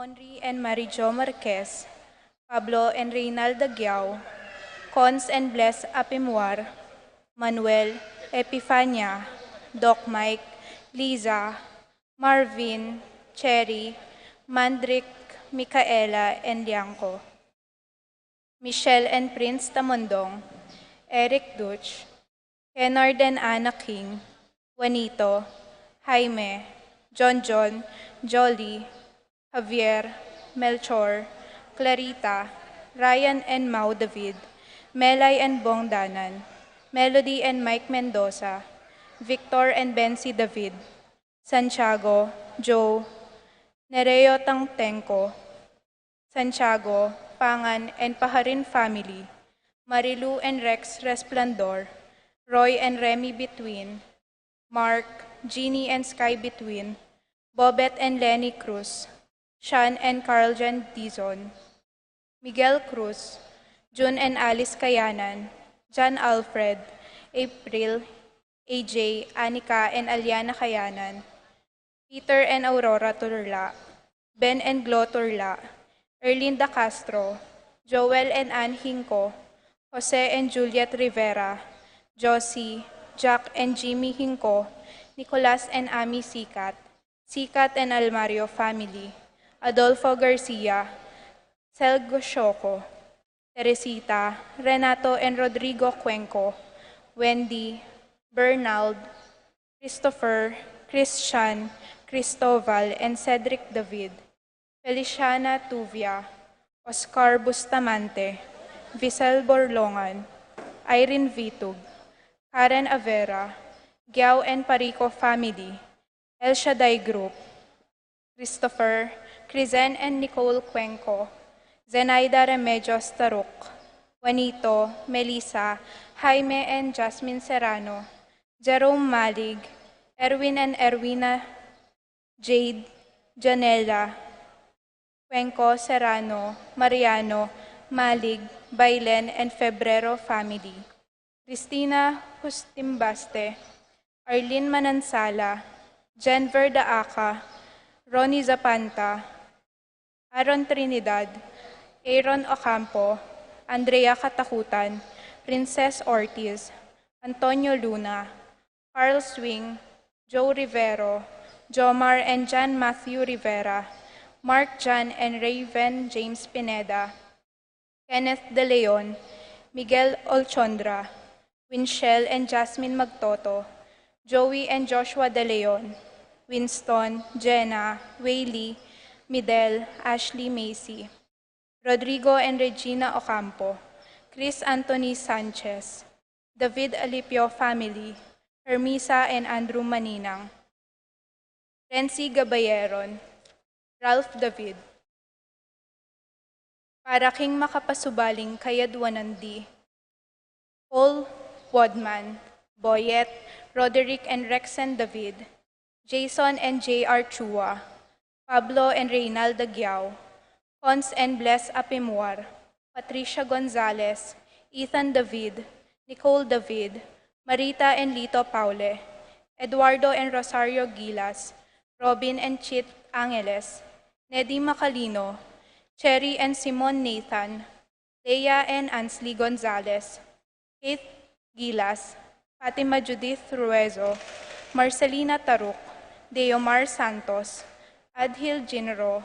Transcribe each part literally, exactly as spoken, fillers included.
Henry and Mary Jo Marquez, Pablo and Reynalda Giao, Cons and Bless Apimwar, Manuel, Epifania, Doc Mike, Liza, Marvin, Cherry, Mandrick, Micaela, and Liangco. Michelle and Prince Tamundong, Eric Duch, Kennard and Anna King, Juanito, Jaime, John John, Jolly, Javier, Melchor, Clarita, Ryan and Mau David, Melay and Bong Danan, Melody and Mike Mendoza, Victor and Bency David, Santiago, Joe, Nereo Tangtengco, Santiago, Pangan and Paharin family, Marilu and Rex Resplandor, Roy and Remy Between, Mark, Jeannie and Sky Between, Bobet and Lenny Cruz, Sean and Carl Jan Dizon, Miguel Cruz, Jun and Alice Kayanan, John Alfred, April, A J, Anika and Aliana Kayanan, Peter and Aurora Turla, Ben and Glo Turla, Erlinda Castro, Joel and Ann Hinco, Jose and Juliet Rivera, Josie, Jack and Jimmy Hinco, Nicolas and Amy Sicat, Sicat and Almario family, Adolfo Garcia, Selgo Shoco, Teresita, Renato and Rodrigo Cuenco, Wendy, Bernald, Christopher, Christian, Cristobal, and Cedric David, Feliciana Tuvia, Oscar Bustamante, Visel Borlongan, Irene Vitug, Karen Avera, Giao and Parico family, El Shaddai Group, Christopher, Crizen and Nicole Cuenco, Zenaida Remedios Taruk, Juanito, Melissa, Jaime and Jasmine Serrano, Jerome Malig, Erwin and Erwina, Jade, Janela, Cuenco, Serrano, Mariano, Malig, Bailen and Febrero family, Cristina Justimbaste, Arlene Manansala, Jenver Daaca, Ronnie Zapanta, Aaron Trinidad, Aaron Ocampo, Andrea Katakutan, Princess Ortiz, Antonio Luna, Carl Swing, Joe Rivero, Jomar and John Matthew Rivera, Mark John and Raven James Pineda, Kenneth De Leon, Miguel Olchondra, Winchelle and Jasmine Magtoto, Joey and Joshua De Leon, Winston, Jenna, Whaley, Midel, Ashley Macy, Rodrigo and Regina Ocampo, Chris Anthony Sanchez, David Alipio family, Hermisa and Andrew Maninang, Renzi Gabayeron, Ralph David, para king makapasubaling kayadwanan di Paul Wadman, Boyet, Roderick and Rexen David, Jason and J R Chua, Pablo and Reynalda Giao, Cons and Bless Apimwar, Patricia Gonzalez, Ethan David, Nicole David, Marita and Lito Paule, Eduardo and Rosario Gilas, Robin and Chit Angeles, Nedi Macalino, Cherry and Simon Nathan, Leia and Ansley Gonzalez, Kate Gilas, Fatima Judith Ruezo, Marcelina Taruk, Deomar Santos, Adhil Jinro,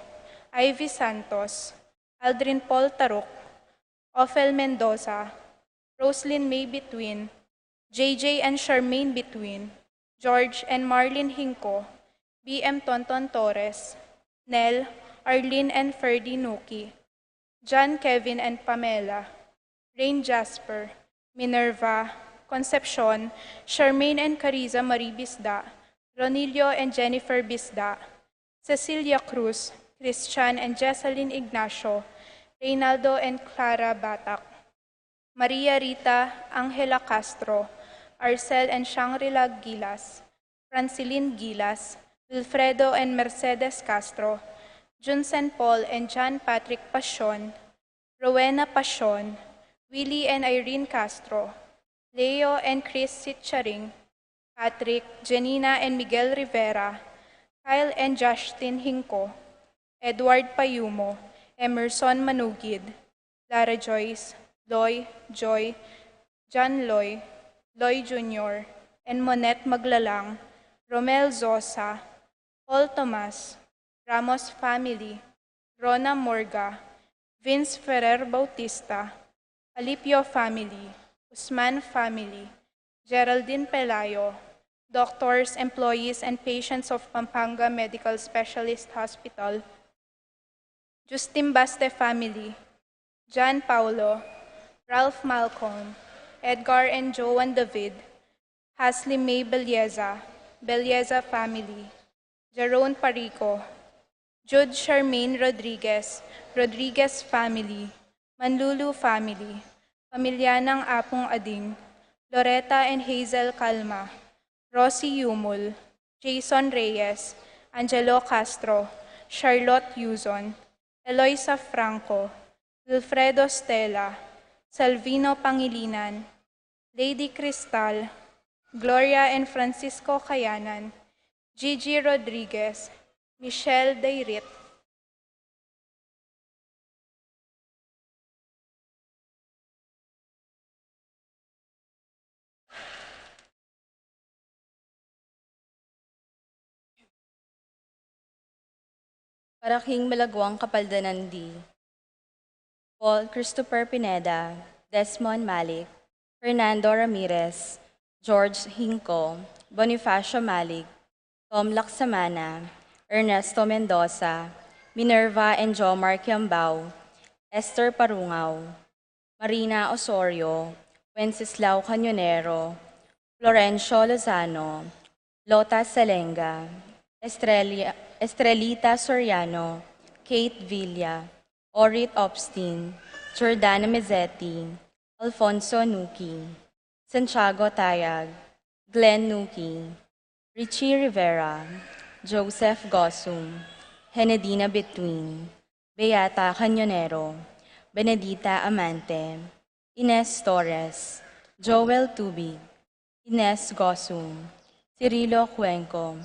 Ivy Santos, Aldrin Paul Taruk, Ophel Mendoza, Roslyn May Between, J J and Charmaine Between, George and Marlene Hinco, B M Tonton Torres, Nel, Arlene and Ferdy Nuki, John Kevin and Pamela, Rain Jasper, Minerva, Concepcion, Charmaine and Cariza Marie Bisda, Ronilio and Jennifer Bisda, Cecilia Cruz, Christian and Jessalyn Ignacio, Reynaldo and Clara Batak, Maria Rita Angela Castro, Arcel and Shangri-La Gilas, Francilin Gilas, Wilfredo and Mercedes Castro, Junsen Paul and John Patrick Pasion, Rowena Pasion, Willie and Irene Castro, Leo and Chris Sitcharing, Patrick, Janina and Miguel Rivera, Kyle and Justin Hinco, Edward Payumo, Emerson Manugid, Lara Joyce, Loy, Joy, John Loy, Loy Junior, and Monette Maglalang, Romel Zosa, Paul Tomas, Ramos family, Rona Morga, Vince Ferrer Bautista, Alipio family, Usman family, Geraldine Pelayo, doctors, employees, and patients of Pampanga Medical Specialist Hospital, Justin Baste family, John Paulo, Ralph Malcolm, Edgar and Joan David, Hasley May Belleza, Belleza family, Jerome Parico, Jude Charmaine Rodriguez, Rodriguez family, Manlulu family, pamilya ng Apung Ading, Loretta and Hazel Calma, Rosie Yumul, Jason Reyes, Angelo Castro, Charlotte Yuzon, Eloisa Franco, Wilfredo Stella, Salvino Pangilinan, Lady Cristal, Gloria and Francisco Kayanan, Gigi Rodriguez, Michelle Dayrit, Para king malaguang kapaldanan di Paul Christopher Pineda, Desmond Malik, Fernando Ramirez, George Hinco, Bonifacio Malik, Tom Laksamana, Ernesto Mendoza, Minerva and Jomar Kiambao, Esther Parungaw, Marina Osorio, Wenceslao Cañonero, Florencio Lozano, Lota Selenga, Estrella, Estrelita Soriano, Kate Villa, Orit Obstin, Jordana Mezzetti, Alfonso Nuki, Santiago Tayag, Glenn Nuki, Richie Rivera, Joseph Gosum, Henedina Between, Beata Cañonero, Benedita Amante, Ines Torres, Joel Tubig, Ines Gosum, Cirilo Cuenco,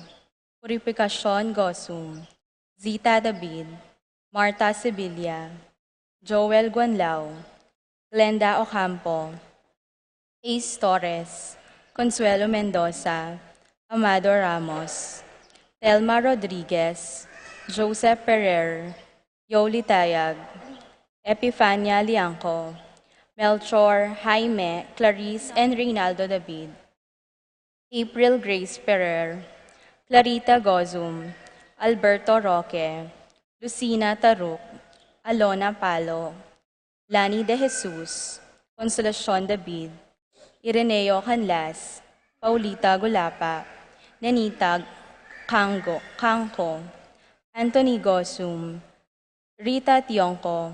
Purificacion Gosum, Zita David, Martha Sevilla, Joel Guanlao, Glenda Ocampo, Ace Torres, Consuelo Mendoza, Amado Ramos, Telma Rodriguez, Joseph Ferrer, Yoli Tayag, Epifania Liangco, Melchor, Jaime, Clarice, and Reynaldo David, April Grace Ferrer, Clarita Gozum, Alberto Roque, Lucina Taruc, Alona Palo, Lani De Jesus, Consolacion David, Ireneo Canlas, Paulita Gulapa, Nenita Cango, Canco, Anthony Gozum, Rita Tiongco,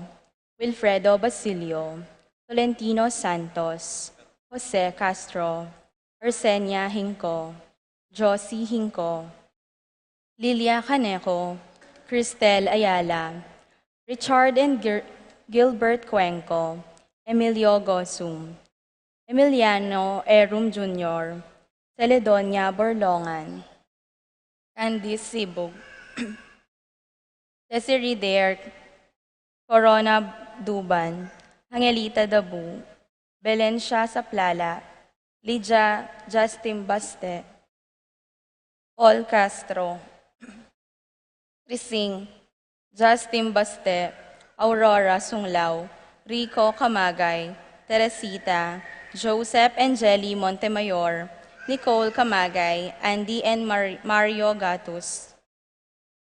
Wilfredo Basilio, Tolentino Santos, Jose Castro, Arsenia Hinco, Josie Hinco, Lilia Caneco, Cristel Ayala, Richard and Gil-, Gilbert Cuenco, Emilio Gosum, Emiliano Erum Junior, Celedonia Borlongan, Candice Sibug, Desiree Dare, Corona Duban, Angelita Dabu, Belencia Saplala, Lydia Justin Baste, Paul Castro, Crising, Justin Baste, Aurora Sunglao, Rico Camagay, Teresita, Joseph and Jelly Montemayor, Nicole Camagay, Andy and Mar-, Mario Gatus,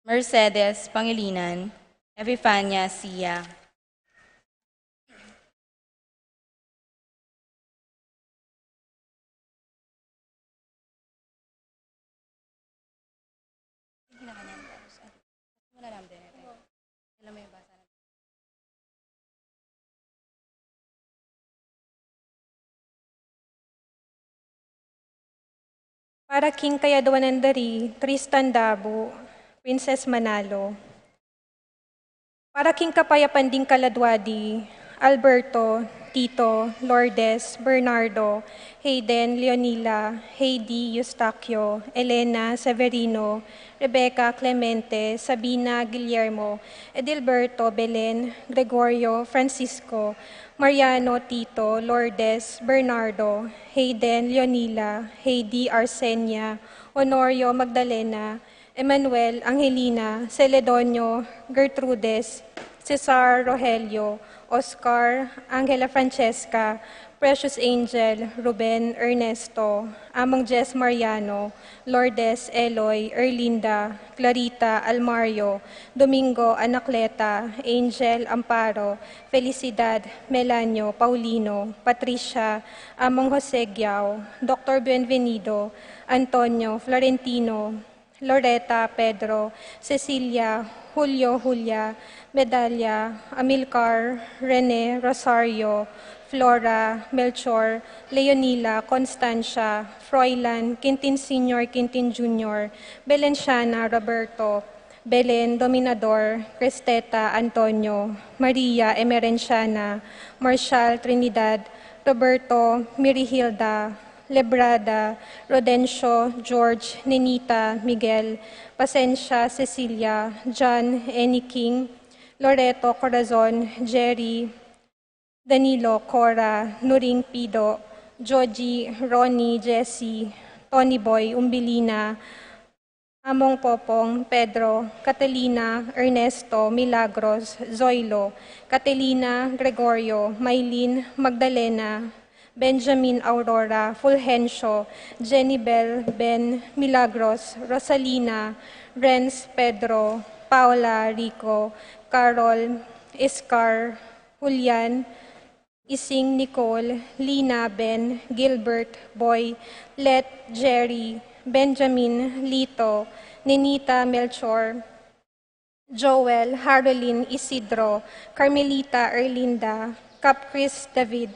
Mercedes Pangilinan, Epifania Sia. Para king kayadwanan da ri Tristan Dabu, Princess Manalo. Para king kapayapan ding kaladwa di Alberto, Tito, Lourdes, Bernardo, Hayden, Leonila, Heidi, Eustaquio, Elena, Severino, Rebecca, Clemente, Sabina, Guillermo, Edilberto, Belen, Gregorio, Francisco, Mariano, Tito, Lourdes, Bernardo, Hayden, Leonila, Heidi, Arsenia, Honorio, Magdalena, Emmanuel, Angelina, Celedonio, Gertrudes, Cesar, Rogelio, Oscar, Angela Francesca, Precious Angel, Ruben, Ernesto, Among Jess Mariano, Lourdes, Eloy, Erlinda, Clarita, Almario, Domingo, Anacleta, Angel, Amparo, Felicidad, Melanio, Paulino, Patricia, Among Jose Giao, Doctor Bienvenido, Antonio, Florentino, Loreta, Pedro, Cecilia, Julio, Julia, Medalia, Amilcar, Rene, Rosario, Flora, Melchor, Leonila, Constancia, Froilan, Quintin Senior, Quintin Junior, Belenciana, Roberto, Belen, Dominador, Cristeta, Antonio, Maria, Emerenciana, Marshall, Trinidad, Roberto, Mirihilda, Lebrada, Rodencio, George, Nenita, Miguel, Pasensia, Cecilia, John, Annie King, Loreto, Corazon, Jerry, Danilo, Cora, Nuring, Pido, Joji, Ronnie, Jesse, Tony Boy, Umbilina, Among Popong, Pedro, Catalina, Ernesto, Milagros, Zoilo, Catalina, Gregorio, Maylin, Magdalena, Benjamin, Aurora, Fulgencio, Jenibel, Ben, Milagros, Rosalina, Renz, Pedro, Paula, Rico, Carol, Iscar, Julian, Ising, Nicole, Lina, Ben, Gilbert, Boy, Let, Jerry, Benjamin, Lito, Ninita, Melchor, Joel, Harolin, Isidro, Carmelita, Erlinda, Cap Chris, David,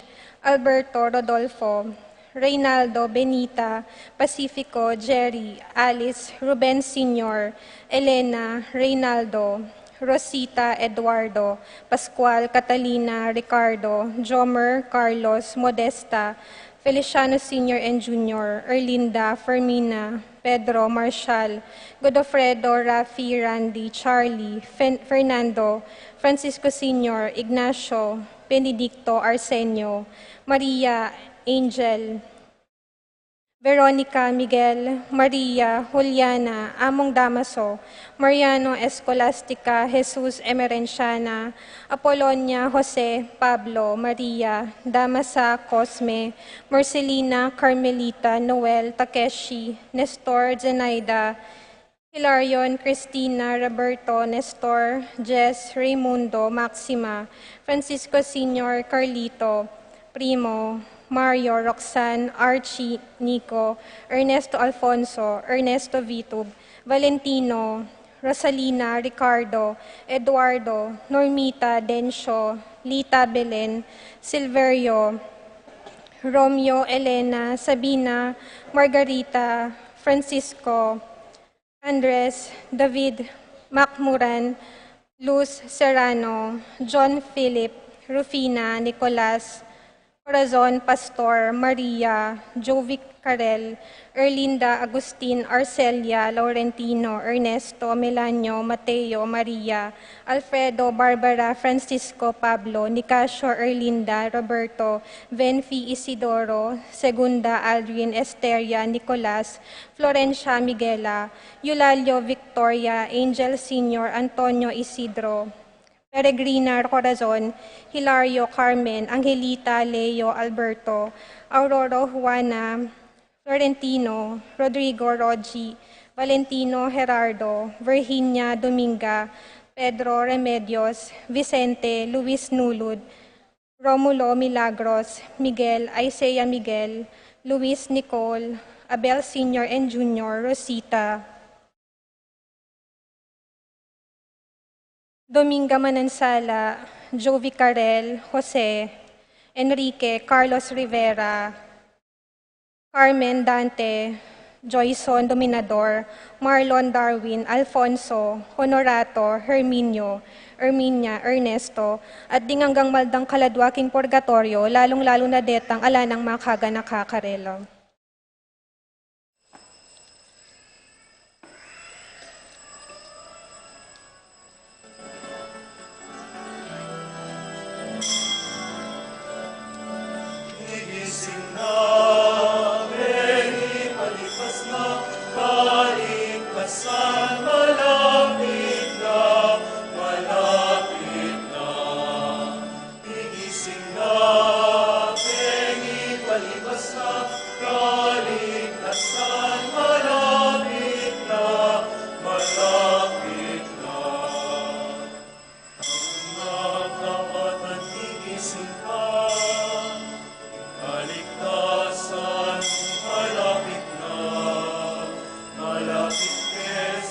Alberto, Rodolfo, Reynaldo, Benita, Pacifico, Jerry, Alice, Ruben Senior, Elena, Reynaldo, Rosita, Eduardo, Pascual, Catalina, Ricardo, Jomer, Carlos, Modesta, Feliciano Senior and Junior, Erlinda, Fermina, Pedro, Marshall, Godofredo, Rafi, Randy, Charlie, Fen- Fernando, Francisco Senior, Ignacio, Benedicto, Arsenio, Maria, Angel, Veronica, Miguel, Maria, Juliana, Among Damaso, Mariano, Escolastica, Jesus, Emerenciana, Apolonia, Jose, Pablo, Maria, Damasa, Cosme, Marcelina, Carmelita, Noel, Takeshi, Nestor, Zenaida, Hilarion, Cristina, Roberto, Nestor, Jess, Raymundo, Maxima, Francisco Senior, Carlito, Primo, Mario, Roxanne, Archie, Nico, Ernesto Alfonso, Ernesto Vitub, Valentino, Rosalina, Ricardo, Eduardo, Normita, Dencio, Lita, Belen, Silverio, Romeo, Elena, Sabina, Margarita, Francisco, Andres, David, Macmuran, Luz Serrano, John Philip, Rufina, Nicolas, Corazon, Pastor, Maria, Jovic Carel, Erlinda, Agustin, Arcelia, Laurentino, Ernesto, Melanio, Mateo, Maria, Alfredo, Barbara, Francisco, Pablo, Nicasio, Erlinda, Roberto, Venfi, Isidoro, Segunda, Aldrin, Esteria, Nicolas, Florencia, Miguela, Eulalio, Victoria, Angel Senior, Antonio, Isidro, Peregrina, Corazon, Hilario, Carmen, Angelita, Leo, Alberto, Aurora, Juana, Florentino, Rodrigo, Rogi, Valentino, Gerardo, Virginia, Dominga, Pedro, Remedios, Vicente, Luis, Nulud, Romulo, Milagros, Miguel, Isaiah, Miguel, Luis, Nicole, Abel Senior and Junior, Rosita, Dominga Manansala, Jovi Carel, Jose, Enrique, Carlos Rivera, Carmen, Dante, Joyson Dominador, Marlon Darwin, Alfonso, Honorato, Herminio, Erminia, Ernesto, at ding anggang maldang kaladwa king purgatoryo, lalung-lalu na detang ala nang makaganaka karela. Gigising na, Benny, palipas na, kaligtasan malapit na, malapit na. Gigising na, Benny, palipas na, kaligtasan malapit na, malapit na. Ang mga kapatad, gigising ka, kaligtasan malapit na, malapit na.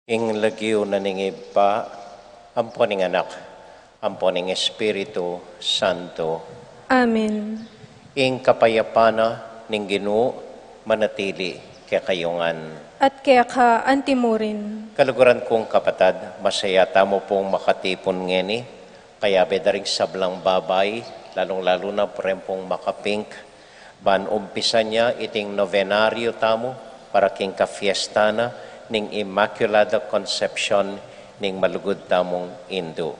Ing lagyu na ning Ibpa, ampo ning Anak, ampo ning Espiritu Santo. Amen. Ing kapayapan na ning Ginu manatili kekayu ngan. At keka antimurin. Kaluguran kung kapatad, masaya tamu pung makatipun ngeni, kayabe da ring sablang babai, lalung-lalu na pu ring pung makapink, ban umpisan ya iting novenario tamu para king kafiesta na ning Immaculada Concepcion ning malugud tamung Indu.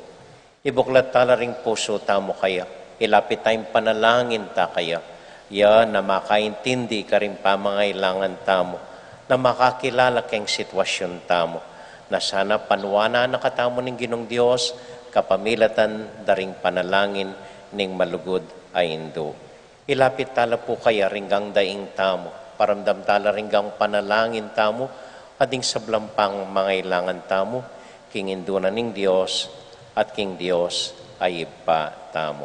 Ibuklat tala ring pusu tamu kaya, ilapit ta ing panalangin ta kaya, ya na makaintindi karing pamangailangan tamu, na makakilala keng sitwasyun tamu, na sana panuanan na katamu ning Ginung Dios, kapamilatan da ring panalangin ning malugud a Indu. Ilapit tala pu kaya ring daing tamu, paramdam tala ring panalangin tamu, at ding sablang pamangailangan tamu, king Indu na ning Dios, at king Dios a Ibpa tamu.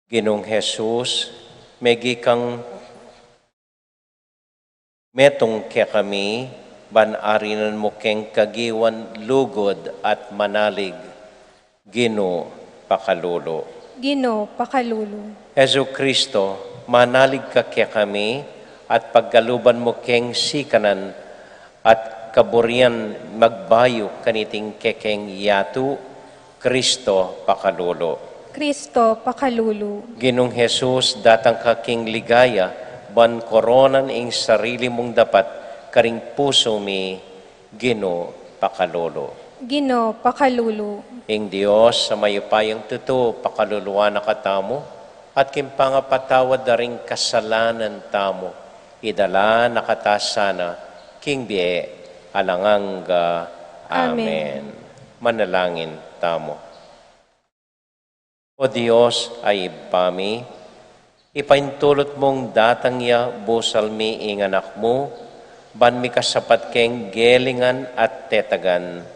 Ginung Jesus, megi kang metung kekami, ban arinan mu keng kagiwan lugud at manalig. Ginu, pakalulu. Ginu, pakalulu. Jesu Kristo, manalig ka kekami, at pagkaluban mu keng sikanan at kaburian magbayu kaniting kekeng yatu, Kristo, pakalulu. Kristo, pakalulu. Ginung Jesus, datang ka king ligaya, ban koronan ing sarili mung dapat karing pusu mi, Ginu, pakalulu. Ginu, pakalulu. Ing Dios a mayupayang tutu, pakaluluan na katamu, at king pangapatawad da ring kasalanan tamu, idala na kata sana king bie alang angga. Amen. Amen. Manalangin tamu. O Dios a Ibpa mi, ipaintulut mung datang ya busal mi ing Anak mu, ban mikasapat keng gelingan at tetagan,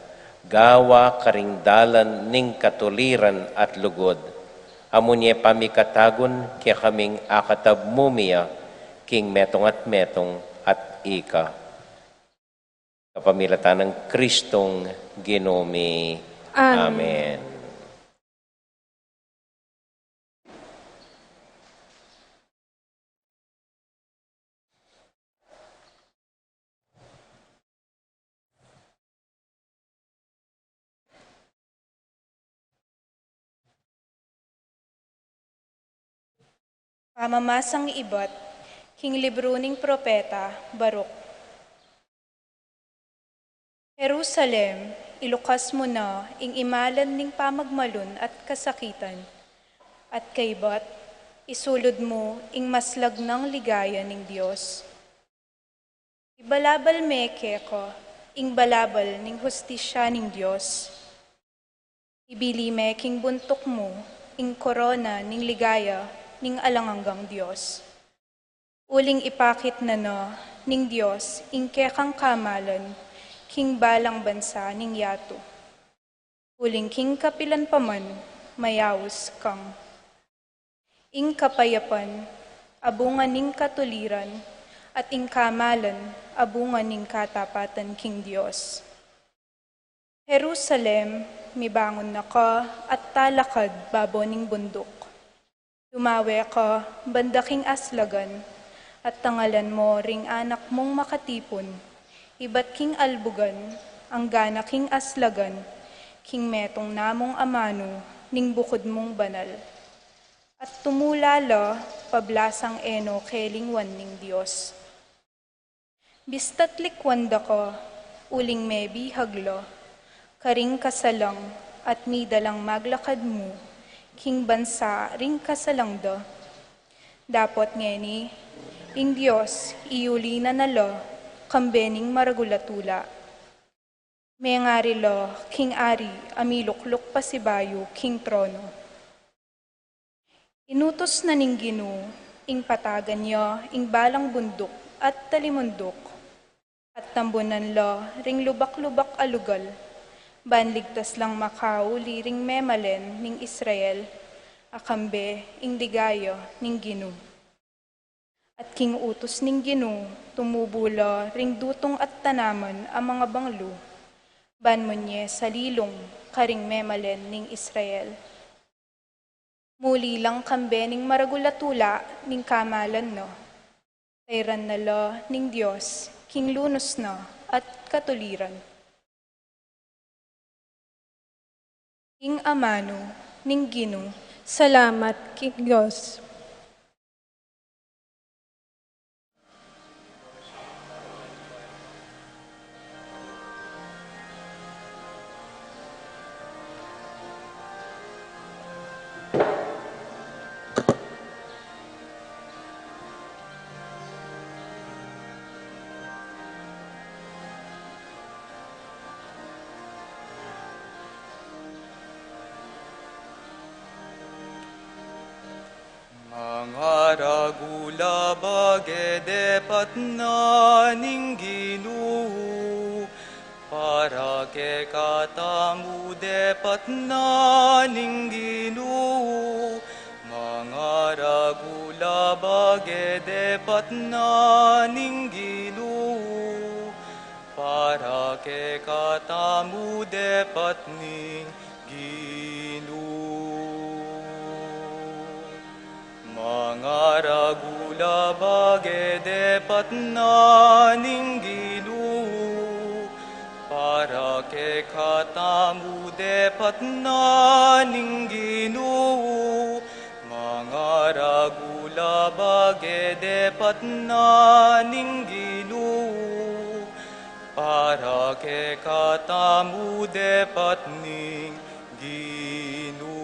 gawa karing dalan ning katuliran at lugud, amu nye pamikatagun kekaming akatab mu mia, king metung at metung at ika. Kapamilatan nang Kristong Ginu mi. Amen. Amen. Pamamasang ibat king libru ning propeta Baruch. Jerusalem, ilukas mu na ing imalan ning pamagmalun at kasakitan, at kaybat isulud mu ing maslag nang ligaya ning Dios. Ibalabal me keka ing balabal ning hustisya ning Dios. Ibili me king buntuk mu ing korona ning ligaya ning alang anggang Dios. Uling ipakit na na ning Dios ing kekang kamalan king balang bansa ning yatu. Uling king kapilan pa man mayaus kang. Ing kapayapan a bunga ning katuliran, at ing kamalan a bunga ning katapatan king Dios. Jerusalem, mibangun na ka at talakad babo ning bunduk. Lumawe ka banda king aslagan, at tangalan mo ring anak mung makatipun, ibat king albugan, anggana king aslagan, king metung na mung amanu ning bukud mung banal. At tumula la pablasang e no kelingwan ning Dios. Bista't likwan da ka, uling mebihag la karing kasalang at midalang maglakad mu king bansa ring kasalang da. Dapot ngeni, ing Dios iyuli na na la kambe ning maragul a tula. Mengari la king ari a milukluk pasibayu king trono. Inutus na ning Ginu ing patagan ya ing balang bunduk at talimunduk. at tambunan la ring lubak-lubak a lugal, ban ligtas lang makauli ring memalen ning Israel, a kambe ing ligaya ning Ginu. At king utus ning Ginu, tumubu la ring dutung at tanaman a mangabanglu, ban munye salilung karing memalen ning Israel. Muli lang kambe ning maragul a tula ning kamalan na, tayran na la ning Dios king lunus na at katuliran. Ing amanu ning Ginu. Salamat king Dios. Mangaragul a bage depat na ning Ginu, para kekatamu depat na ning Ginu. Mangaragul a bage depat na ning Ginu, para kekatamu depat ning Ginu. Mangaragul a bage depat na ning Ginu, para kekatamu depat na ning Ginu. Mangaragul a bage depat na ning Ginu, para kekatamu depat ning Ginu.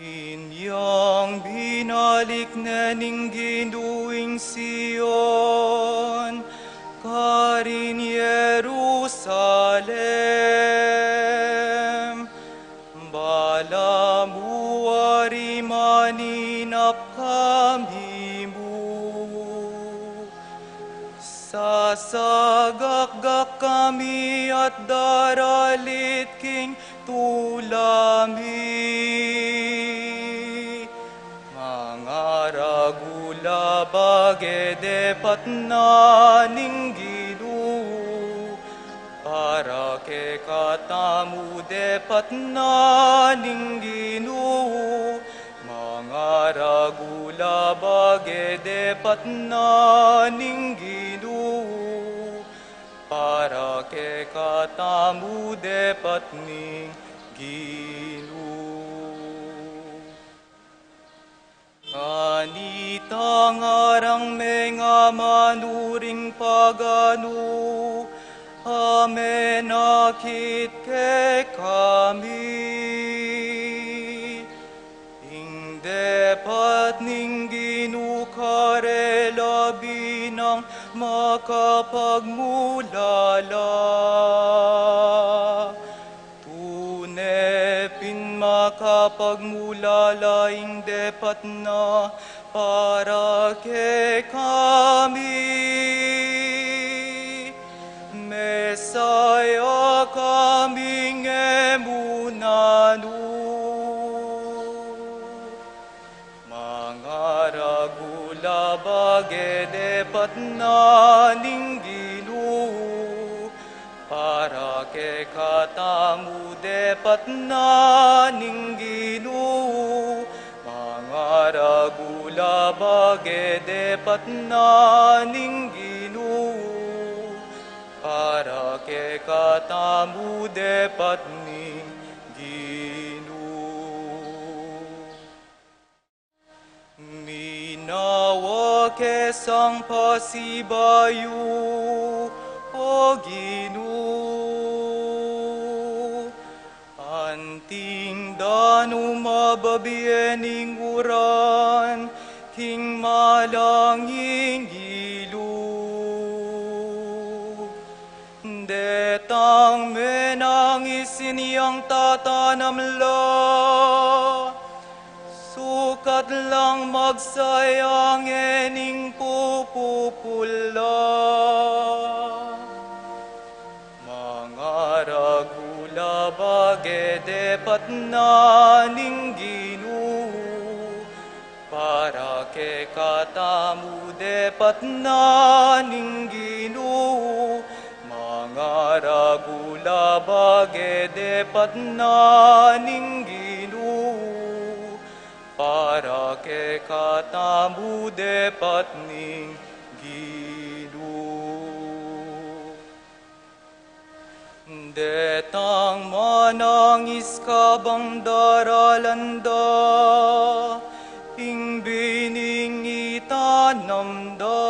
Inyang binalik ne ning Ginu ing Sion karin Jerusalem. Balamu ari maninap kami mu. Sasagakgak kami at daralit king tula mi. Mangaragul a bage depat na ning Ginu, para kekatamu depat na ning Ginu. Mangaragul a bage depat na ning Ginu, para kekatamu depat ning Ginu. Kanita ngarang mengamanu ring paganu a menakit kekami. Ing depat ning Ginu karela binang makapagmulala. Tune pin makapagmulala ing depat na para kekami. Mesaya kaming e mu nanu. Mangaragul a bage depat na ning Ginu, para kekatamu depat na ning Ginu. Mangaragul a bage depat na ning Ginu, para kekatamu depat ning Ginu. Minawa ke sang pasibayu, O Ginu, anting danum a babie ning uran king malanging ilug. Detang menang isin yang tatanam la, su Katlang magsayang e ning pupupul la. Mangaragula bage depat na ning Ginu, para kekatamu depat na ning Ginu. Mangaragula bage depat na ning Ginu, para kekatamu depat ning Ginu. Detang manangis kabang daralan da ing bining itanam da,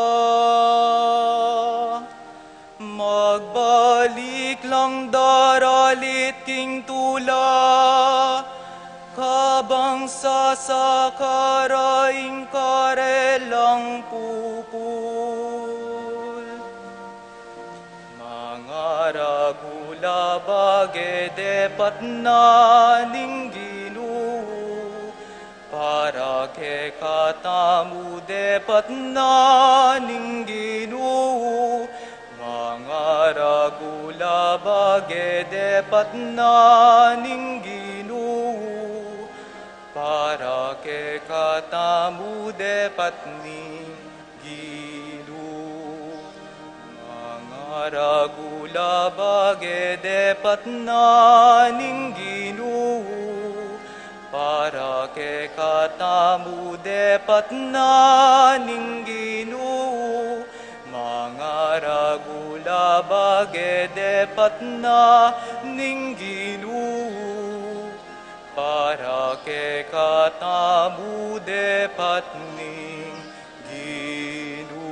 magbalik lang daralit king tula, kabang sasakara ing karelang pupul. Mangaragula bage depat na ning Ginu, para kekatamu depat na ning Ginu. Mangaragula bage depat na ning Ginu, para kekatamu depat ning Ginu. Mangaragula bage depat na ning Ginu, para kekatamu depat na ning Ginu. Mangaragula bage depat na ning Ginu, para kekatamu depat ning Ginu.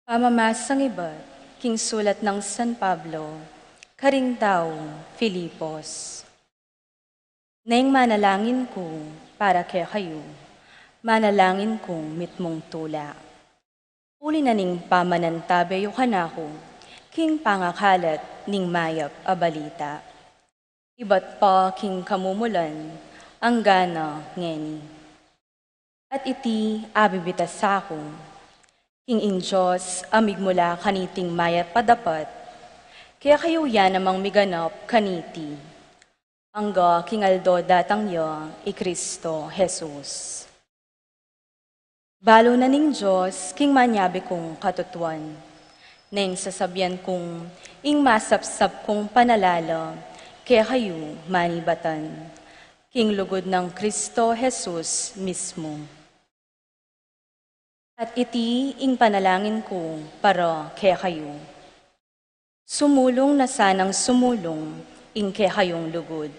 Pamamasa ibat king sulat nang San Pablo karing taga Filipos. Neng manalangin ku para kekayu, manalangin kung mitmung tula. Uli na ning pamanantabe yu kanaku king pangakalat ning mayap a balita, ibat pa king kamumulan anggang ngeni. At iti abibitas ku, king ing Dios a migmula kaniting mayap a dapat, kekayu ya namang miganap kaniti, angga king aldo datang ya i Kristo Jesus. Balu na ning Dios king manyabi kung katutuan, neng sasabian kung ing masapsap kung panalala kekayu manibatan, king lugud nang Kristo Jesus mismu. At iti ing panalangin ku para kekayu. Sumulung na sanang sumulung ing kekayung lugud,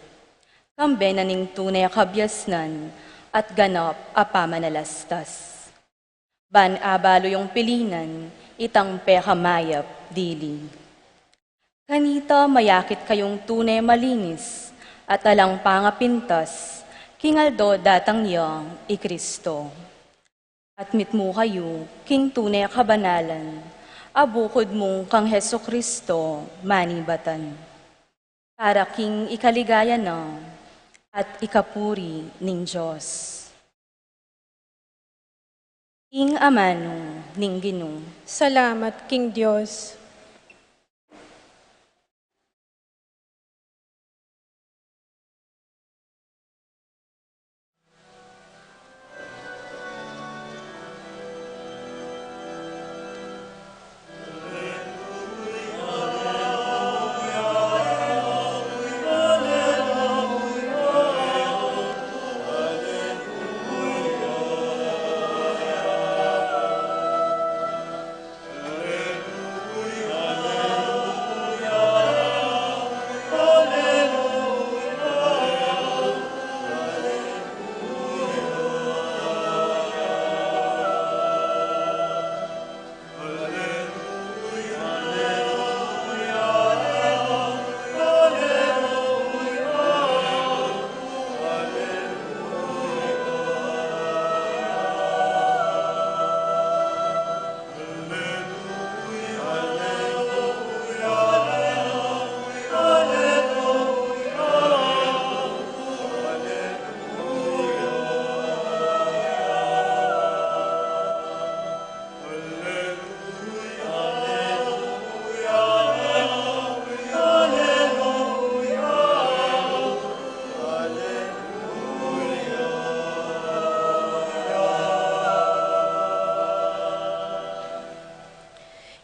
kambe na ning tune kabiasnan at ganap a pamanalastas, ban abalu yung pilinan itang pekamayap dili. Kanita mayakit kayung tune malinis at alang pangapintas king aldo datang yang i Kristo. At mitmu kayu king tune kabanalan a bukud mung kang Jesu Kristo manibatan, para king ikaligaya na at ikapuri ning Dios. Ing amanu ning Ginu. Salamat king Dios.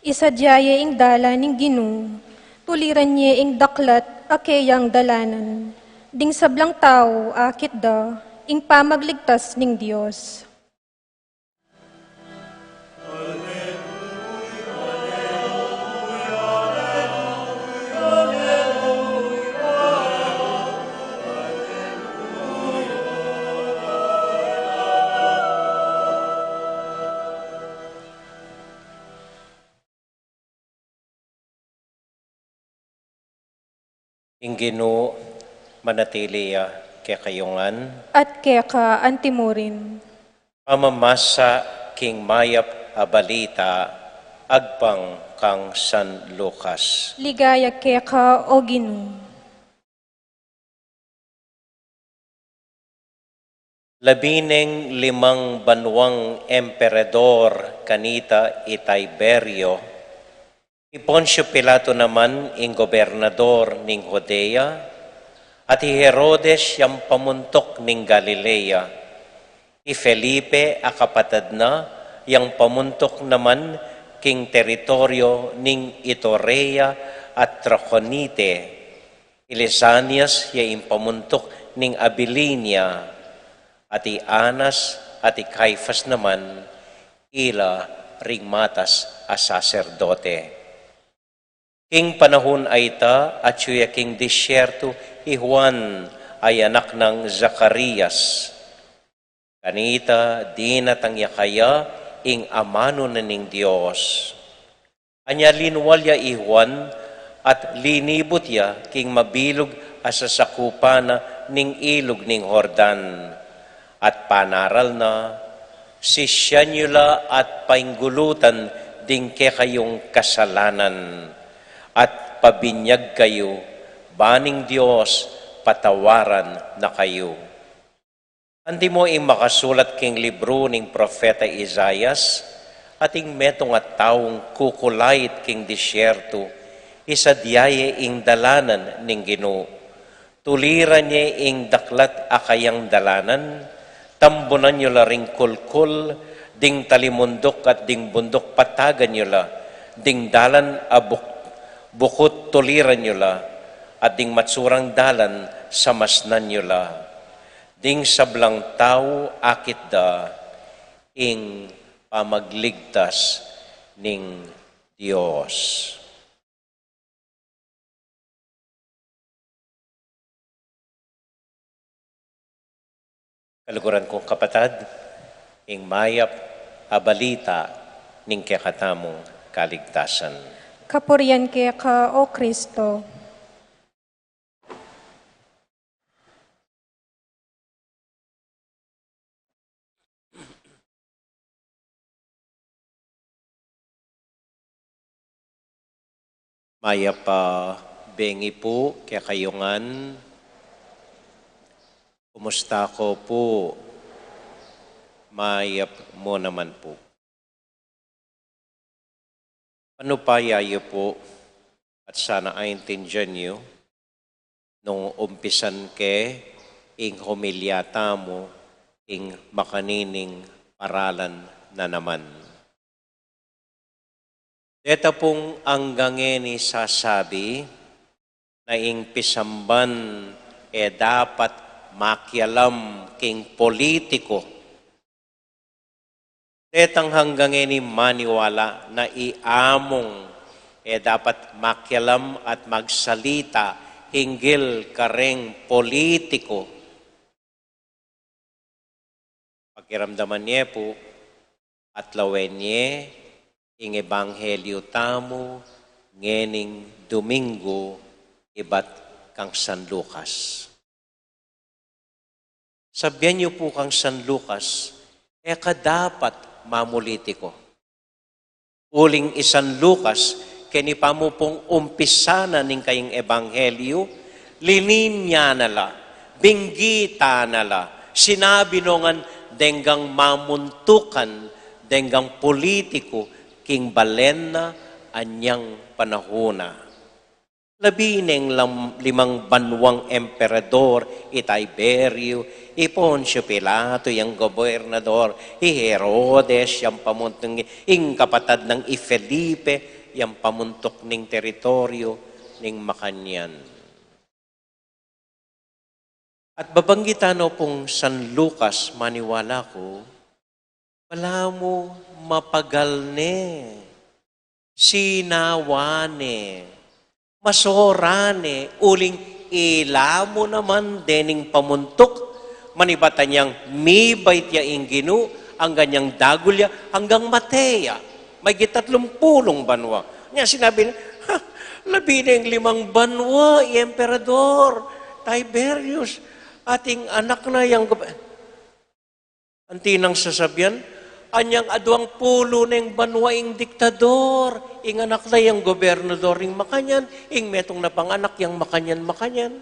Isadya ye ing dalan ning Ginu, tuliran ye ing daklat a keyang dalanan. Ding sablang tau akit da ing pamagligtas ning Dios. Ing Ginu manatili ya kekayu ngan. At keka anti murin. Pamamasa king mayap a balita agpang kang San Lucas. Ligaya keka, O Ginu. Labineng limang banuang emperador kanita i Tiberio, i Poncio Pilato naman ing gobernador ning Judea, at i Herodes yang pamuntuk ning Galilea, i Felipe a kapatad na yang pamuntuk naman king teritoryo ning Iturea at Traconite, i Lisanias ya ing pamuntuk ning Abilinia, at i Anas at i Caifas naman, ila ring matas a saserdote. King panahun a ita, atyu ya king disyerto i Juan a anak nang Zacarias. Kanita dinatang ya kaya ing amanu na ning Dios. Anya linual ya i Juan at linibut ya king mabilug a sasakupan na ning ilug ning Jordan. At panaral na, sisyan yu la at painggulutan ding kekayung kasalanan, at pabinyag kayu, ba ning Dios patawaran na kayu. Antimo ing makasulat king libru ning propeta Isaias, at ing metung a taung kukulait king disyerto, isadya ye ing dalanan ning Ginu. Tuliran ye ing daklat a kayang dalanan, tambunan yu la ring kulkul, ding talimunduk at ding bunduk patagan yu la, ding dalan a buk-, bukut tuliran yu la, at ding matsurang dalan samasnan yu la. Ding sablang tau akit da ing pamagligtas ning Dios. Kaluguran kung kapatad, ing mayap a balita ning kekatamung kaligtasan. Kapurian keka, O Kristo. Mayap a bengi pu kekayu ngan. Kumusta ko pu? Mayap mu naman pu. Panupaya yu pu, at sana aintindian yu, nung umpisan ke ing homilya tamu ing makanining paralan na naman. Deta pung anggang ngeni sasabi na ing pisamban e dapat makialam king politiku. Detang anggang ngeni maniwala na i amung e dapat makialam at magsalita hinggil kareng politiku. Pakiramdaman ye pu, at lawen ye ing ebanghelyu tamu ngening Domingo ibat kang San Lucas. Sabian yu pu kang San Lucas, e ka dapat mamulitiku. Uling i San Lucas, keni pa mu pung umpisa na ning kayang ebanghelyu, lininya na la, binggitan na la, sinabi no ngan denggang mamuntukan, denggang politiku, king balen na anyang panahun na. Labineng lam-, limang banuang emperador, i Tiberio, i Poncio Pilato, yang gobernador, i Herodes, yang pamuntung, ing kapatad nang i Felipe, yang pamuntuk ning teritoryo ning makanyan. At babanggitan no pung San Lucas, maniwala ku, balamu mapagal ne, sinawa ne, masora ne, uling ila mu naman dening pamuntuk, manibatan yang mibait ya ing Ginu, anggang yang dagul ya, anggang mate ya. Maigit tatlumpulung banua. Nya sinabi na, "Ha, labi na ing limang banua, i Emperador Tiberius, ating anak na yang gob-," Anti nang sasabian, anyang aduang pulu neng banua ing diktador, ing anak na yang gobernador ing makanyan, ing metung na pang anak yang makanyan, makanyan.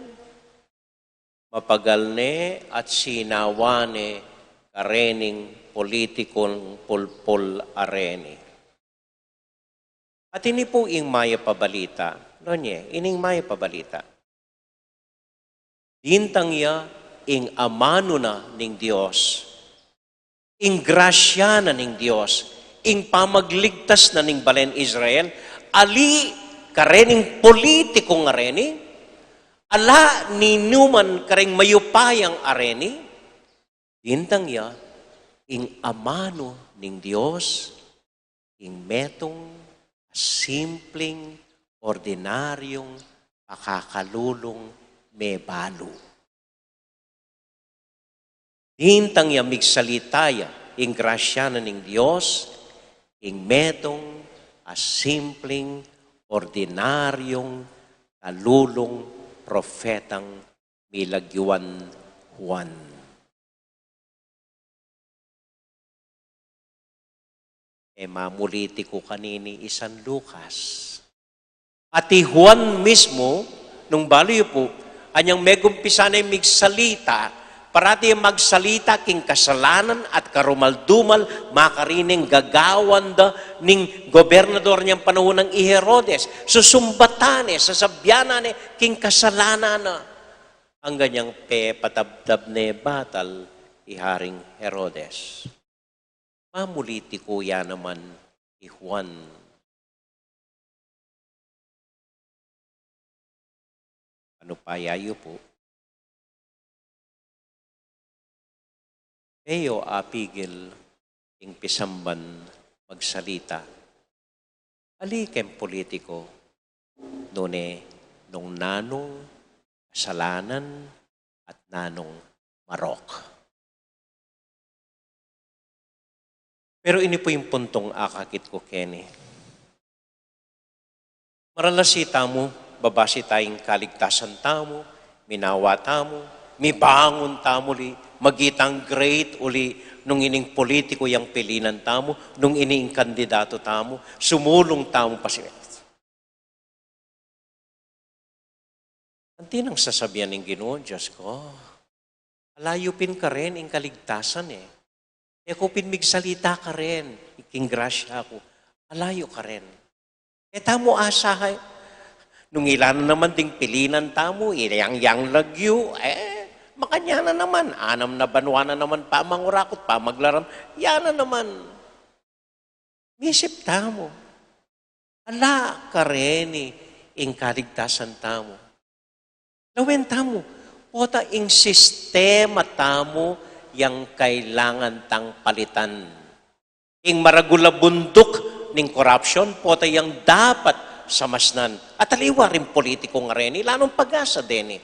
Mapagal ne at sinawa ne karening politikong pulpul a reni. At ini pu ing mayap a balita. Nune, ining mayap a balita. Dintang ya ing amanu na ning Dios, ing grasya na ning Dios, ing pamagligtas na ning balen Israel, ali karening politiko nga reni, ala ninuman kareng mayupayang a reni, dintang ya ing amanu ning Dios, ing metung a simpling, ordinaryung pakakalulung mebalu. Dintang ya migsalita ya ing grasya na ning Dios, ing metung a simpling, ordinaryung kalulung propetang milagyuan Juan. E mamuliti ku kanini i San Lucas. At i Juan mismu, nung balu yu pu, anyang megumpisa ne migsalita, parati magsalita king kasalanan at karumal-dumal, makarineng gagawan da ning gobernador niyang panaun nang i Herodes. Susumbatan ne, sasabian na ne, king kasalanan na. Anggang yang pepatabtab ne batal i Haring Herodes. Mamuliti ku ya naman i Juan. Anu pa ya yu pu? E yo apigil ing pisamban magsalita. Ali keng politiko, nune nung nanung kasalanan at nanung marok. Pero ini pu ing puntung akakit ku keni. Maralasi tamu, babasi taya ing kaligtasan tamu, minawa tamu, mibangun tamu uli, magitang great uli nung ining politiko yang pilinan tamu, nung ini ing kandidato tamu, sumulung tamu pa sila. Anti nang sasabian ning Ginu, Diyos ko, ala yu pin karen ing kaligtasan e. E ku pin migsalita karen, king grasya ku, ala yu karen. E tamu asahan, nung ila na naman ding pilinan tamu, ilyang yang lagyu, e, makanyan na naman, anam na banua na naman pamangurakut, pamaglaram, yan na naman. Misip tamu. Ala kareni ing kaligtasan tamu. Lawen tamu, pota ing sistema tamu yang kailangan tang palitan. Ing maragul a bunduk ning korapsyon, pota yang dapat samasnan. At aliwa ring politiko nga reni, lanung pag-asa deni.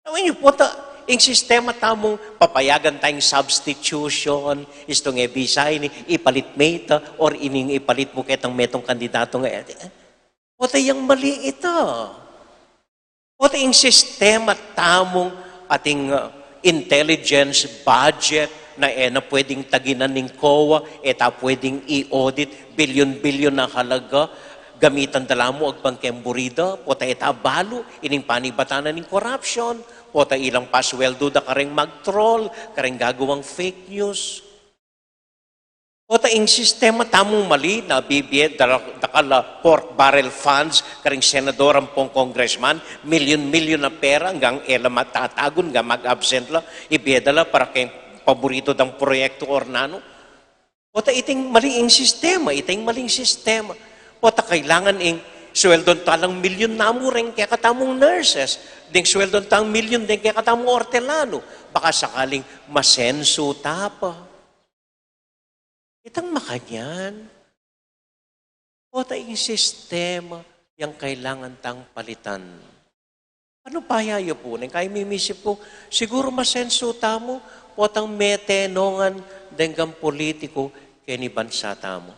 Lawen yu, pota ing sistema tamung papayagan tayang substitution, istung e bisa ini, ipalit me ita, or ining ipalit mu ketang metung kandidato nga, e, pota yang mali ita. Pota ing sistema tamung ating, uh, intelligence budget na e na pwedeng taginan ning COA, e ta pwedeng i-audit, bilyon-bilyon na halaga, gamitan da la mu agpang keng buri da, pota e ta balu ining panibatan na ning korapsyon, pota ilang pasweldo da kareng mag-troll, kareng gagawang fake news. Pota ing sistema tamung mali na bibie da, dakal a pork barrel funds kareng senador ampong congressman, milyon-milyon a pera, anggang e la matatagun, anggang mag-absent la, ibie da la para keng paborito dang proyekto or nanu. Pota iting mali ing sistema, iting maling sistema. Pota kailangan ing sweldon ta lang milyun namu reng kekatamung nurses, deng sweldon tang milyun deng kekatamung ortelanu, baka sakaling masensu ta pa. Itang makanyan, pota ing sistema yang kailangan tang palitan. Anu pa ya yu pu, neng kaimimisip ku, siguru masensu tamu, potang metenongan deng politiku keni bansa tamu.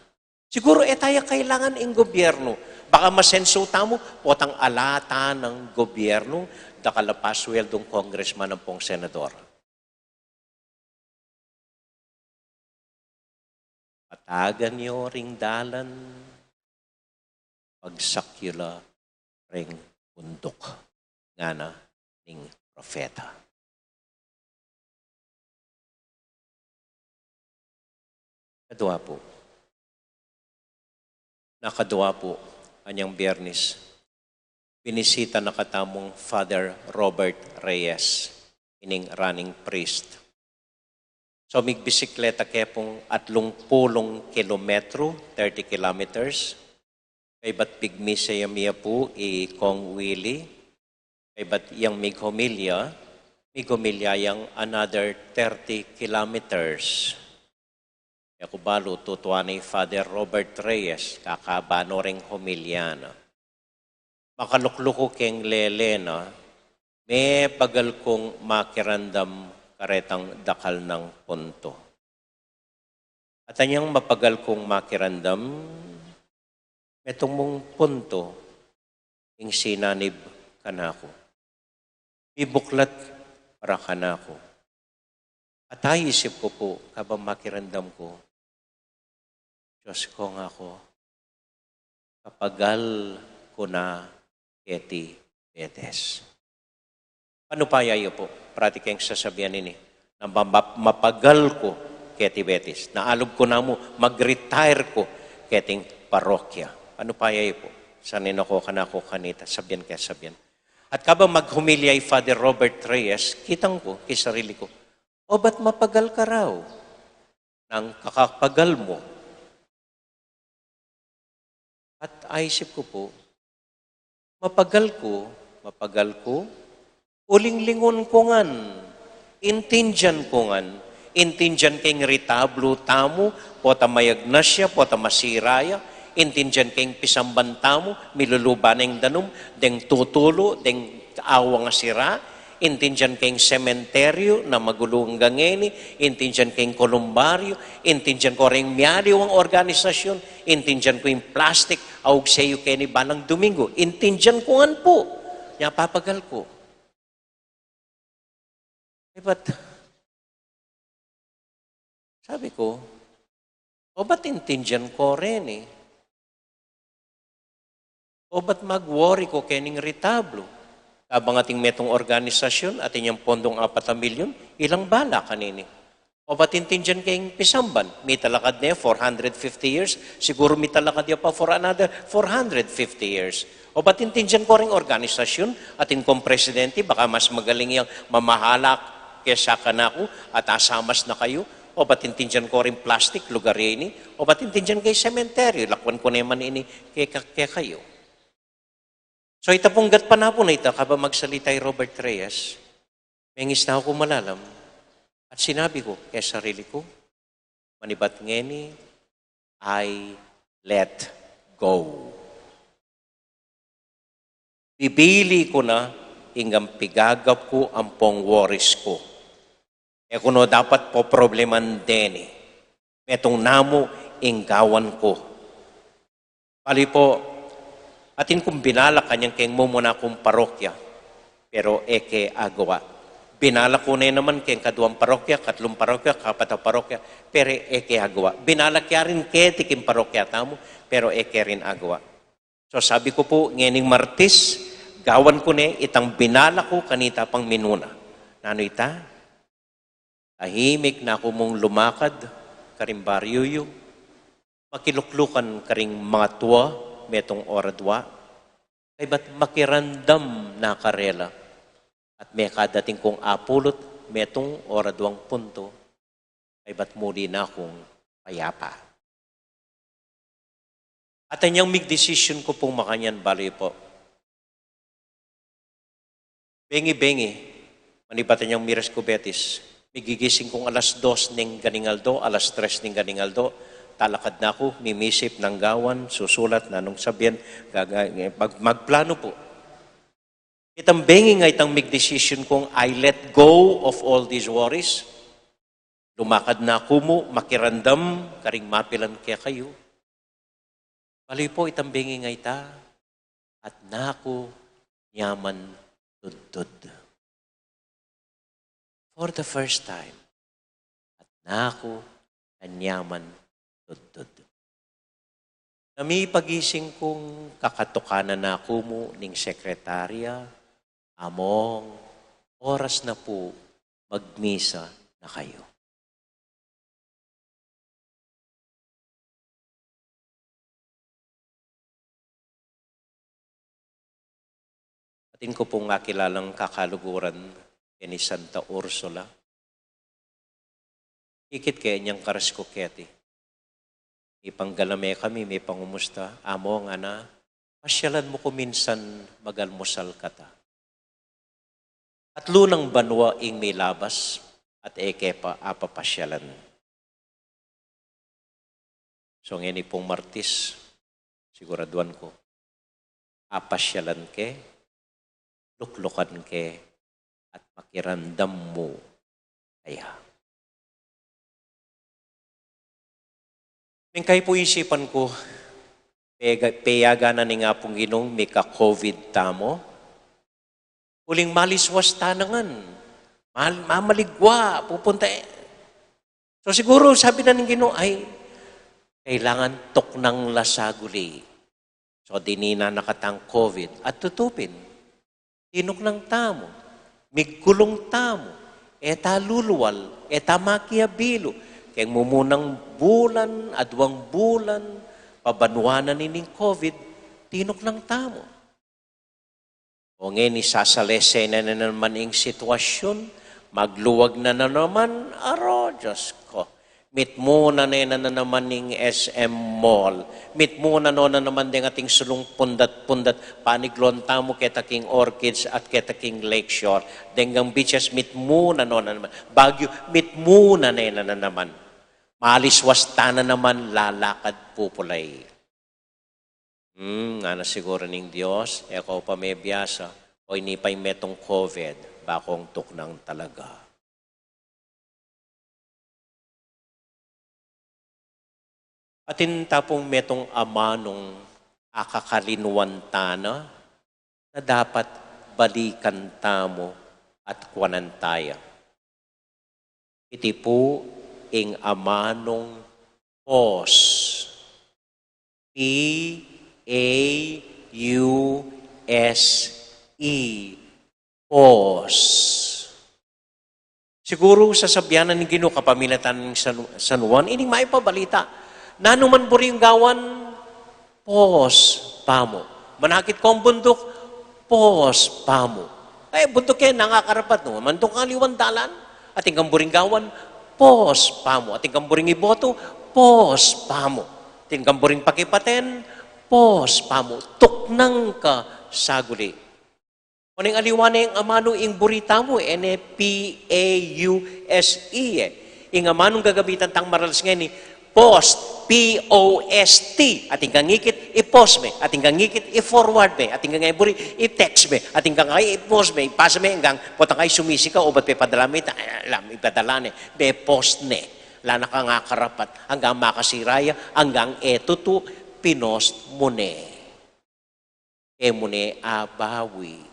Siguru e ta ya kailangan ing gobyernu. Baka masensu tamu, potang ala ta nang gobyernu, dakal a pasweldung congressman ampong senador. Patagan yu ring dalan, pagsak yu la ring bunduk, ngana ning propeta. Kadua pu. Nakadua pu, anyang Biyernes, binisita na katamung Father Robert Reyes, ining running priest. So, migbisikleta ke pung atlung pulung kilometru, thirty kilometers. Kaybat pigmisa ya mi pu i Kong Willie. Kaybat yang mighomilya, mighomilya yang another thirty kilometers. E ku balu, tutuan i Father Robert Reyes, kakaba no ring homilya na. Makalukluku keng lele na, mepagal kung makiramdam karetang dakal nang puntu. At anyang mapagal kung makiramdam, metung mung puntu ing sinanib kanaku. Mibuklat para kanaku. At aisip ku pu, kabang makiramdam ku, Diyos ko, ngako, kapagal ku na keti betes. Panu pa ya yu pu, parati keng sasabian ini, na ma-, ma-, mapagal ku keti betes. Na alub ku na mu, mag-retire ku keting parokya. Panu pa ya yu pu, sanina ko kanaku kanita, sabian ke sabian. At kabang maghomilya i Father Robert Reyes, kitang ku ki sarili ku, obat mapagal ka raw nang kakapagal mu? At aisip ku pu, mapagal ku, mapagal ku, uling lingun ku ngan, intindian ku ngan, intindian ke ing retablo tamu, pota mayag na sia, pota masira ya, intindian ke ing pisamban tamu, miluluba na ing danum, deng tutulu, deng awang a sira, intindian ke ing sementeryo na magulu anggang ngeni, intindian ke ing kolumbaryo, intindian ku ring mialiwang organisasyun, intindian ku ing plastik, aug seyu keni balang Domingo, intindian ku ngan pu, nya papagal ku. E bat, sabi ku, obat intindian ko reni? Obat mag-worry ko kening retablo? Kabang ating metung organisasyun, atin yang pondung apat a milyun, ilang bala kanini? Obat intindian ke ing pisamban? Mitalakad ne four hundred fifty years, siguru mitalakad ya pa for another four hundred fifty years. Obat intindian ko ring organisasyun, atin kung presidente, baka mas magaling yang mamahala kesa kanaku, at asamas na kayu. Obat intindian ko ring plastik, lugar ya ini. Obat intindian ke ing sementeryo, lakwan ku ne man ini ke, ke, kekayu. So, ita pung gatpanapun a ita, kabang magsalita i Robert Reyes, mengisnaw ku malalam, at sinabi ku ke sarili ku, manibat ngeni, I let go. Bibili ku na ing pigagap ku ampong worries ku. E ku no dapat poprobleman deni. Metung namu ing gawan ku. Bali po, atin kung binalak kanyang keng mumuna kung parokya, pero e ke agawa. Binalak ku ne naman keng kaduang parokya, katlung parokya, kapat a parokya, pero e ke agawa. Binalak ya rin keti king parokya tamu, pero e ke rin agawa. So sabi ku pu, ngening Martis, gawan ku ne itang binalak ku kanita pang minuna. Nanu ita? Tahimik na ku mung lumakad karing baryu yu, makiluklukan karing mangatua metung oradwa, kaybat makiramdam na karela, at mekadating kung apulut metung oradwang puntu, kaybat muli na kung payapa. At anyang migdesisyon ku pung makanyan, bale yu pu. Bengi-bengi, manibat anyang Miyerkules ku Betis, migigising kung alas dos ning ganing aldo, alas tres ning ganing aldo, talakad na ku, mimisip, nanu gawan, susulat, nanung sabyan, gaga-, mag-, magplano pu. Itang bengi nga itang migdesisyon kung I let go of all these worries. Lumakad na ku mu, makiramdam karing mapilan kekayu. Bale yu pu, itang bengi nga ita, atna ku nyaman tudtud. For the first time, atna ku nyaman tudtud. Nung mipagising kung kakatukanan na ku mu ning sekretarya, among, oras na pu, magmisa na kayu. Atin ku pung kakilalang kakaluguran, keni Santa Ursula. Ikit ke anyang karas ku keti. Mipanggalame kami, mipangumusta, among, ngana, pasyalan mu ku minsan mag-almusal kata. Atlu nang banua ing milabas, at e ke pa apapasyalan. So ngeni pung Martis, siguraduan ku, apasyalan ke, luklukan ke, at makiramdam mu kaya. Mingkai pu isipan ku, pega-, peyagan na ning Apung Ginung mika-covid tamu. Uling maliswas tana ngan. Mal-, mamaligwa, pupunta e. So siguru sabi na ning Ginu, ay, kailangan tuknang la saguli. So dinina na katang covid at tutu pin. Tinuknang tamu, migkulung tamu, e ta lulual, e ta makiabilu, keng mumunang bulan, aduang bulan, pabanua na nining covid, tinuknang tamu. O ngeni sasalese na naman ing sitwasyun, magluag na naman, aro, Diyos ku. Mitmu na ne na naman ing S M Mall. Mitmu na no na naman deng ating sulung pundat-pundat. Panigluan tamu keta king Orchids at keta king Lakeshore. Deng gang beaches, mitmu na no na naman. Baguio, mitmu na ne na naman. Maliswas tana naman, lalakad pupulay. Hmm, ngana siguru ning Dios, e ko pa mebiasa, o ini pa ing metung covid, bakong tuknang talaga. Atin ta pung metung amanung akakalinuan tana na dapat balikan tamu at kuanan taya. Iti pu ing amanung pause. P A U S E. Pause. Siguru sasabian na ning Ginu kapamilatan ning San, San Juan, ining maipabalita. Nanu man buri yung gawan, pause pamu. Manakit kong bunduk, pause pamu. E, bunduk e, nangakarapat, no? Mantung kaliwan dalan, atin kang buring gawan, pause pamu. Atin kang buring iboto, pause pamu. Atin kang buring pakipaten, pause pamu. Tuknang ka saguli. Uling aliwa ne ing amanu ing buri tamu, e ne P A U S E e. Ing amanung gagamitan tang maralas ngeni, post, P O S T. Atin kang ikit, i-post me. Atin kang ikit, i-forward me. Atin kang buri, i-text me. Atin kang i-post me. Ipasa me, anggang potang kai sumisika, obat pepadala me, ta-, alam, ipadala ne. Pe-post ne. Ala na kang akarapat. Anggang makasira ya, anggang e tutu, pinost mu ne. E mu ne abawi.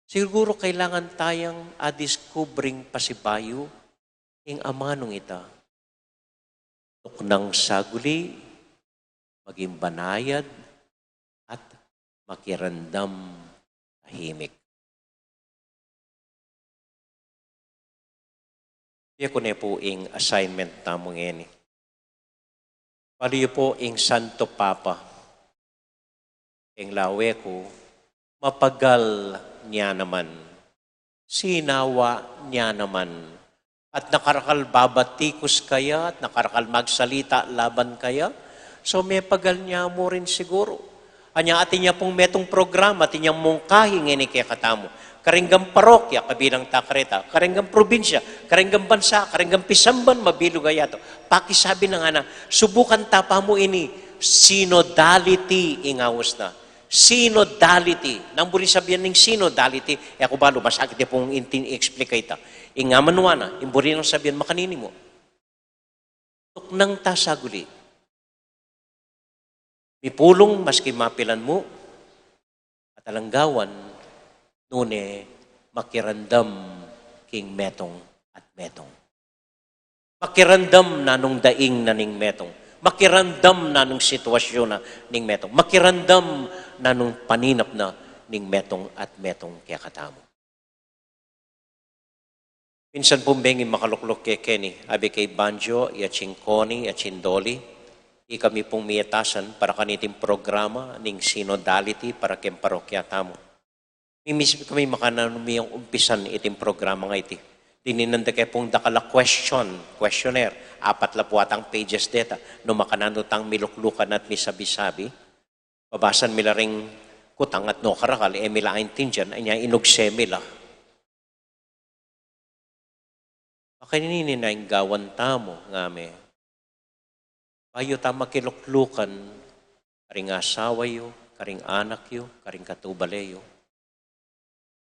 Siguru kailangan tayang adiskubring pasibayu ing amanung ita. Tuknang saguli, maging banayad, at makiramdam tahimik. Pie ku ne pu ing assignment tamu ngeni. Paliyu pu ing Santo Papa. Ing lawe ku, mapagal nia naman. Sinawa nia naman. At nakarakal babatikus kaya, at nakarakal magsalita laban kaya, So, mepagal ne mu rin siguru. Anya, atin ya pung metung programa, atin yang mungkahi ngeni kekatamu. Karing parokya, kabilang ta kareta, karing probinsya, karing bansa, karing pisamban, mabilug a yatu. Pakisabi na ngana, subukan ta pa mu ini, synodality ing aus na. Synodality. Nanu buri sabian ning synodality, e ku balu, masakit ya pung intin i-explain keta. Ing amanuan na, ing buri nang sabian makanini mu. Tuknang ta saguli. Mipulung maski mapilan mu, at alang gawan, nune makiramdam king metung at metung. Makiramdam nanung daing na ning metung. Makiramdam nanung sitwasyun na ning metung. Makiramdam nanung paninap na ning metung at metung kekatamu. Minsan pung bengi makalukluk kekeni, abe kay Banjo, ya Cing Koni, ya Cing Doli, ikami pung miyatasan para kaniting programa ning synodality para keng parokya tamu. Mimis kami makananu mi umpisan iting programa a iti. Dininan da ke pung dakal a question, questionnaire, apat la pu atang pages deta, no makananu tang miluklukan at misabi-sabi. Babasan mi la ring kutang at no karakal, e mi la aintindian, anya inugse mi la. Makanini na ing gawan tamu, ngame. Bayu ta makiluklukan, karing asawa yu, karing anak yu, karing katubale yu.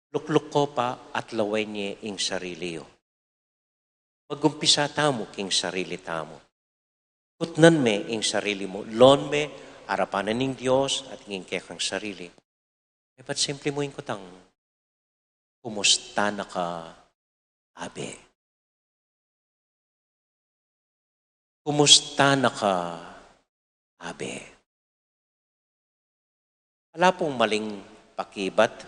Lukluk ko pa at lawen ye ing sarili yu. Magumpisa tamu king sarili tamu. Kutnan me ing sarili mu, lon me arapan na ning Dios at ing kekang sarili. Dapat simple mu ing kutang, kumusta na ka, abe? Kumusta na ka, abe? Ala pung maling pakibat,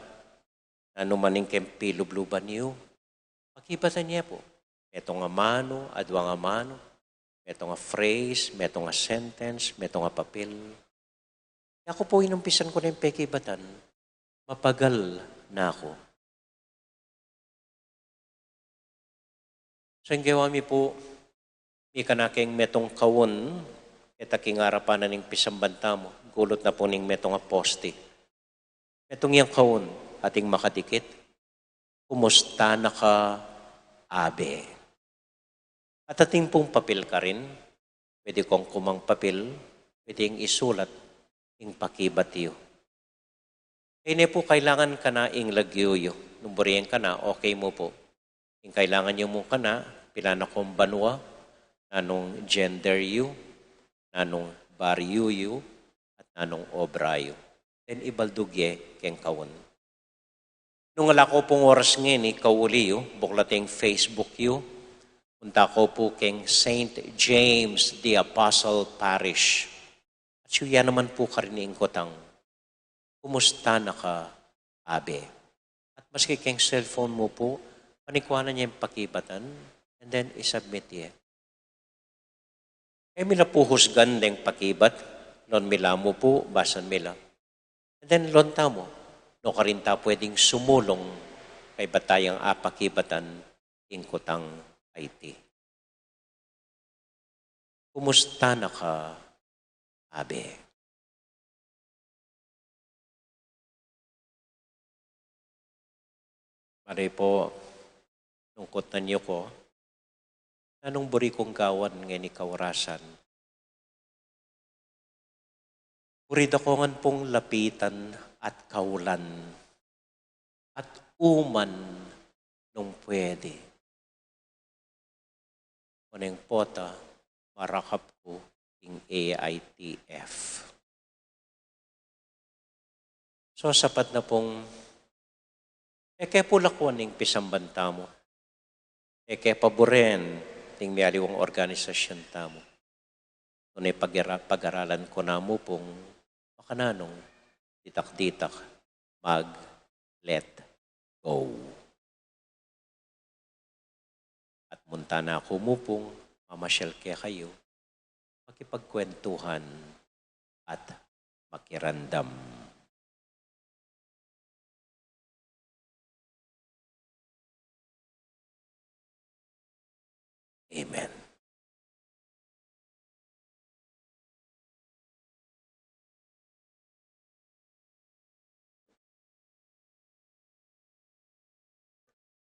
nanu man ing keng pilubluban yu, pakibatan ye pu. Metung a manu, aduang a manu, metung a phrase, metung a sentence, metung a papil. Yaku pu inumpisan ku neng pekibatan, mapagal na ku. Sanggewa mi pu, mika na keng metung kaun, keta king arapan na ning pisamban tamu, gulut na pu ning metung a posti. Metung yang kaun, ating makadikit, kumusta na ka, abe? At atin pung papil karin, pwede kong kumang papil, pwede ing isulat, ing pakibat yu. E ne pu kailangan kana ing lagyu yu. Nung buri yang kana, okay mu pu. Ing kailangan yu mu kana, pilan na kong banua, nanung gender yu, nanung baryu yu, at nanung obra yu. Then ibaldug ye keng kaun. Nung ala ko pung oras ngeni, kauli yu, buklating Facebook yu, punta ko pu keng Saint James the Apostle Parish. At yu ya naman pu karin ing kutang, kumusta na ka, abe? At maski keng cellphone mu pu, panikuanan ye ing pakibatan, and then isubmit ye. E mi la pu husgan deng pakibat, lon mi la mu pu, basan mi la. And then lon tamu, no karin ta pwedeng sumulung kaybat tayang apakibatan ing kutang a iti. Kumusta na ka, abe? Mari pu, nung kutnan yu ko, nanung buri kung gawan ngeni kaurasan? Buri da ko ngan pung lapitan at kaulan, at uman nung pwede. Oneng pota, marakap ku ing A I T F. So, sapat na pung e ke pu lakuan ing pisamban tamu. E ke paburen ding mialiwang organisasyun tamu. Tune pagara-, pagaralan ku na mu pung makananung ditak-ditak mag-let go. At munta na ku mu pung mamasyal kekayu, makipagkwentuhan at makiramdam. Amen.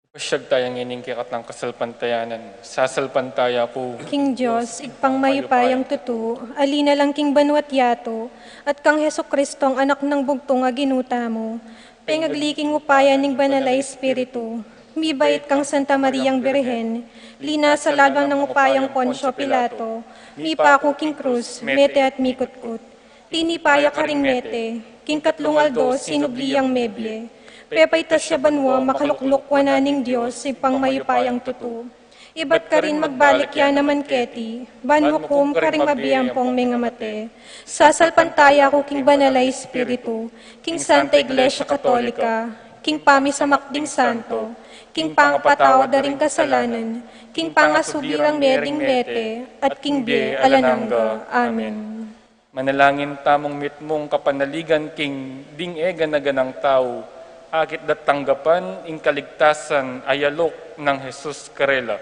Pasyag taya ngening kekatang kasalpantayanan. Sasalpantaya ku king Dios, Ibpang mayupayang tutu, ali na lang king banua't yatu, at kang Jesucristong Anak nang bugtung a Ginu tamu, pengagli king upaya ning Banal a Espiritu, mibait kang Santa Mariang Birhen, linasa laban nang upayang Poncio Pilato, mipaku king krus, mete at mikutkut. Tinipa ya karing mete, king katlung aldo sinubli yang mebie. Pepaitas ya banua, makalukluk wanan ning Dios, Ibpang mayupayang tutu. Ibat karin magbalik ya naman keti, ban hukum karing mabie ampong mengamate. Sasalpantaya ku king Banal a Espiritu, king Santa Iglesia Katolika, king pamisamak ding santo, king pangapatawad da ring kasalanan, king pangasubli rang mie ding mete, at king bie alang angga. Amen. Manalangin tamung mitmung kapanaligan king ding e gana-ganang tau, akit da tanggapan ing kaligtasan a yaluk nang Jesus karela.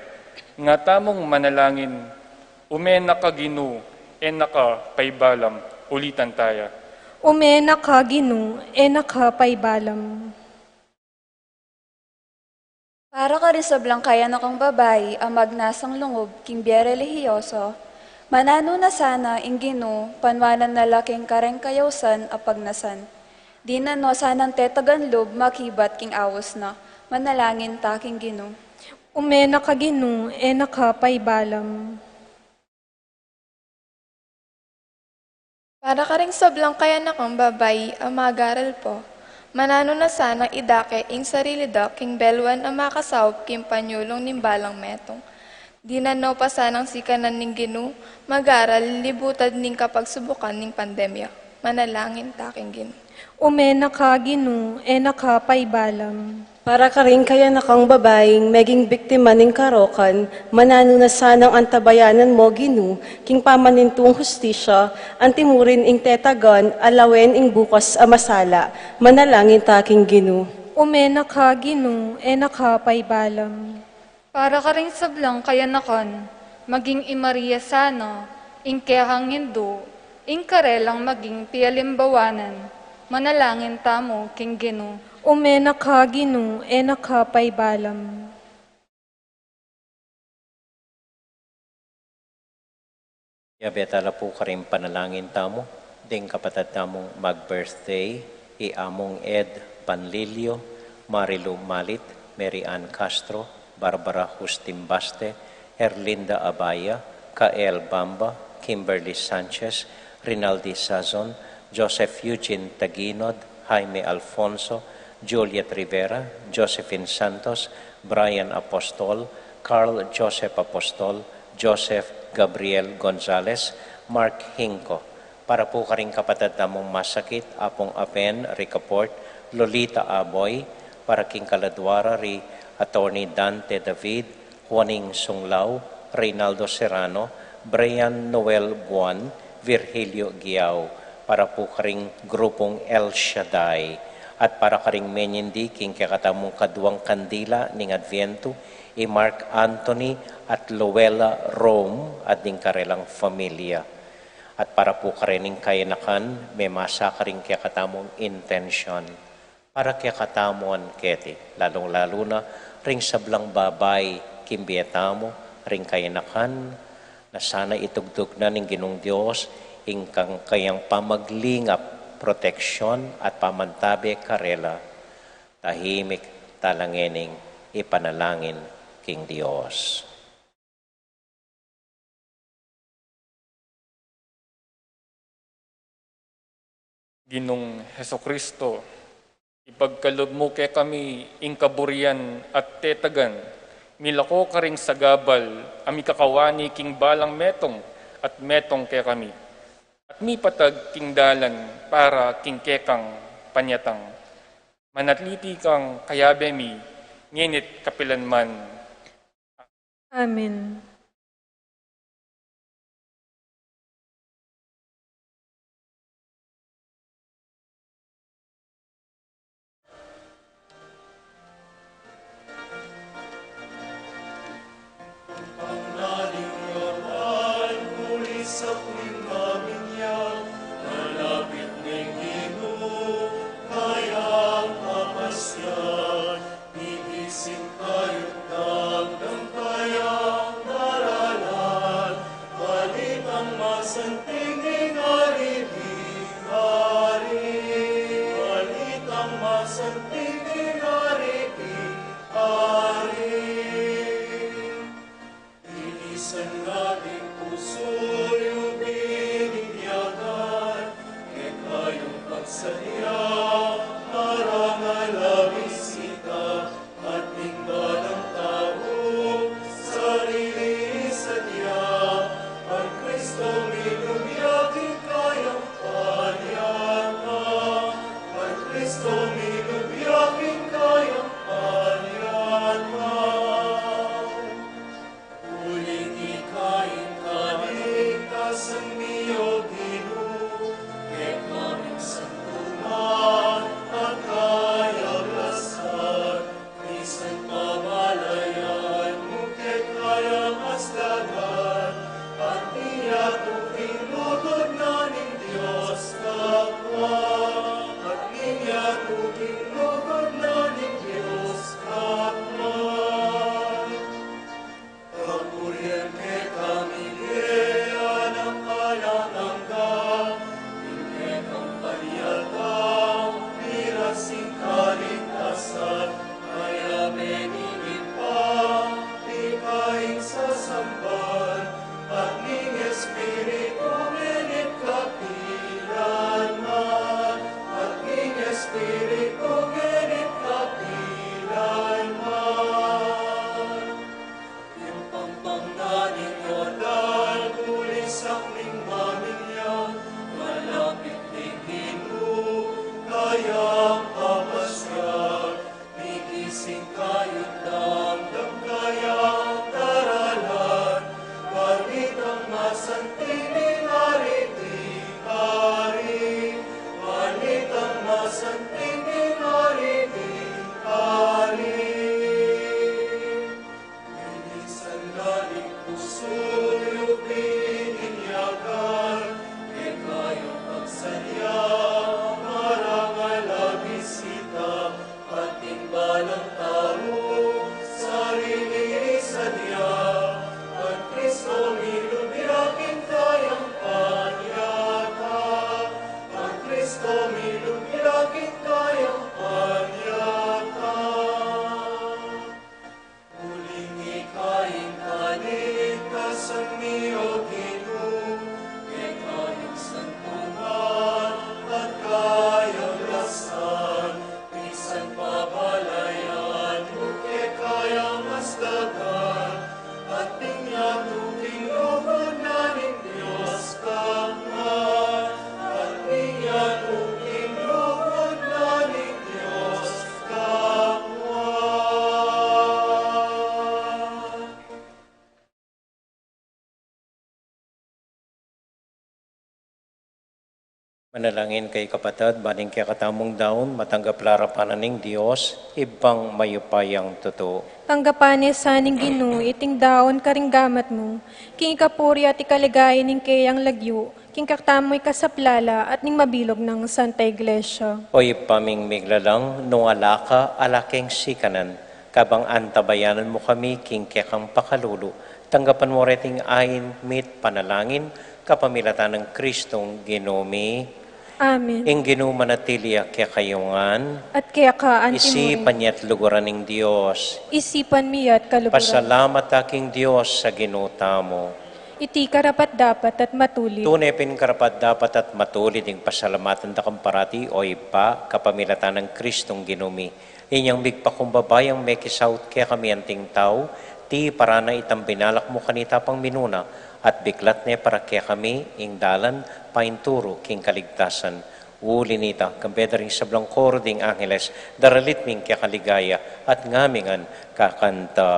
Nga tamung manalangin, ume na ka Ginu, e na ka paibalam. Ulitan taya. Ume na ka Ginu, e na ka paibalam. Para karing sablang kayanakang babai a magnasang lungub king bie relihiyoso, mananu na sana ing Ginu, panuanan na la king kareng kayausan a pagnasan. Dinan no sanang tetagan lub makibat king aus na. Manalangin ta king Ginu. Ume na ka Ginu, e na ka paibalam. Para karing sablang kayanakang babai a mag-aral pa, mananu na sanang idake ing sarili da king beluan a makasaup king panyulung ning balang metung. Dinan no pa sanang sikanan ning Ginu, mag-aral libutad ning kapagsubukan ning pandemya. Manalangin ta king Ginu. Ume na ka Ginu, e na ka paibalam. Para karing kayanakang babaing meging biktima ning karokan, mananu na sanang antabayanan mo Ginu, king pamanintung hustisya, antimurin ing tetagan, alawen ing bukas a masala. Manalangin ta king Ginu. Ume na ka Ginu, e na ka paibalam. Para karing sablang kayanakan, maging i Maria sana, ing kekang indu, ing karelang maging pialimbawanan. Manalangin tamu king Ginu. Ume na ka Ginu, e na ka paibalam. Yabe tala pu karing panalangin tamu, ding kapatad tamung mag-birthday, i Among Ed Panlilio, Marilu Malit, Mary Ann Castro, Barbara Justin Baste, Erlinda Abaya, Kael Bamba, Kimberly Sanchez, Rinaldi Sazon, Joseph Eugene Taginod, Jaime Alfonso, Juliet Rivera, Josephine Santos, Brian Apostol, Carl Joseph Apostol, Joseph Gabriel Gonzalez, Mark Hinco. Para pu karing kapatad tamung masakit, Apung Aben Ricaport, Lolita Aboy, para king kaladua ra ri Attorney Dante David, Juaning Sunglao, Reynaldo Serrano, Brian Noel Buan, Virgilio Giao, para pu karing grupung El Shaddai, at para karing menyindi king kekatamung kaduang kandila ning Adviento, i Mark Anthony at Luella Rome at ding karelang familia. At para pu karing kayanakan, memasa karing kekatamung intensyon. Para kekatamu ngan keti, lalung-lalu na ring sablang babai king bie tamu, ring kayanakan, na sana itugtug na ning Ginung Dios ing kang kayang pamaglingap, proteksyon at pamantabe karela. Tahimik tala ngening ipanalangin king Dios. Ginung Jesucristo, ipagkalub mu kekami ing kaburian at tetagan, milako karing sagabal a mikakawani king balang metung at metung kekami, at mipatag king dalan para king kekang panyatang. Manatili kang kayabe mi, ngeni't kapilanman. Amen. Milub ya king kayang panyatang. Uling ika ing kaligtasan mi, O Ginu, kekami ing santuman at kayaulasan, misan pamalayan mu kekaya ing asdagan, at nung yatu king lugud na ning Dios Ama, at nung yatu king lugud na ning Dios Ama. Kapurian kekami, kaya ning alang angga, ing kekang panyatang, miras ing kaligtasan, kaya benigin pa ika ing sasamban, at ning Espiritu ngening kapilan man, at ning Espiritu ngening kapilan man. Ing pampang na ning otan, bulisan ning mamilya, malapit ning Ginu, kayang papasya, mikising kayang damdam kayang daralan, balitang masanting ning ari ding ari, balitang masanting ning ari ding ari. Inisan na ning pusu yu pininyagan, kekayung pagsadya, marangal a bisita, ating balang tau, sarili sadya, at Kristo milub ya king kayang panyatang, at Kristo milub ya king kayang panyatang. Uling ika ing kaligtasan mi, O Ginu, kekayung santuman at kayaulasan, misan pamalayan mu kekayang asdagan, at nung yatu king lugud na ning Dios Ama, at nung yatu king lugud na ning Dios Ama. Manalangin kayu, kapatad, ban ing kekatamung daun matanggap la arapan na ning Dios, Ibpang mayupayang tutu. Tanggapan ne sa ning Ginu iting daun karing gamat mu, king ikapuri at ikaligaya ning keyang lagyu, king kekatamung ikasaplala at ning mabilug nang Santa Iglesia. O Ibpa ming miglalang, nung ala ka, ala keng sikanan, kabang antabayanan mu kami king kekang pakalulu, tanggapan mu reting ain mi't panalangin, kapamilatan nang Kristong Ginu mi. Amen. Ing Ginu manatili ya kekayu ngan. At keka antimurin. Isipan ya't luguran ning Dios. Isipan mi ya't kaluguran. Pasalamat ta king Dios a Ginu tamu. Iti karapat-dapat at matulid. Tune pin karapat-dapat at matulid ing pasalamatan da kang parati, o Ibpa, kapamilatan nang Kristong Ginu mi. Inyang migpakumbaba yang mekisaut kekami anting tau, tiparan na itang binalak mu kanita pang minuna, at biklat ne para kekami ing dalan painturu king kaligtasan. Uli nita, kambe da ring sablang koro ding angeles, daralit mi ing kekang ligaya, at ngami ngan kakanta.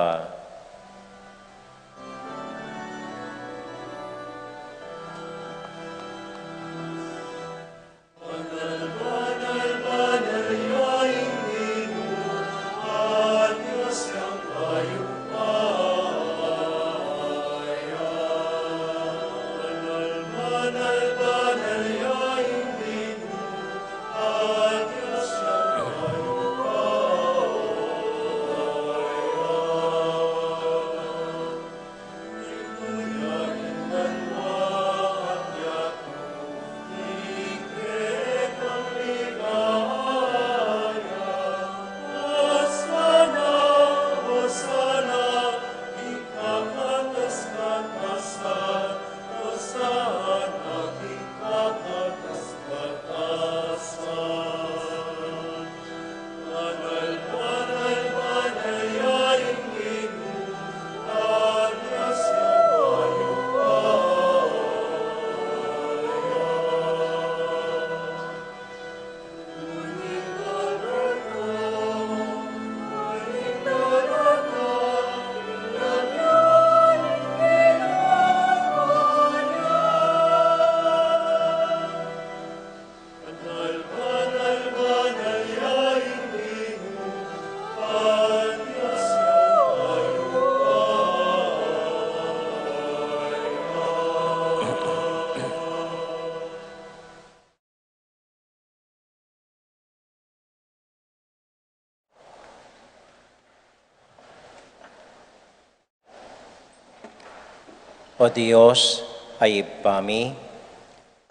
O Dios, a Ibpa mi,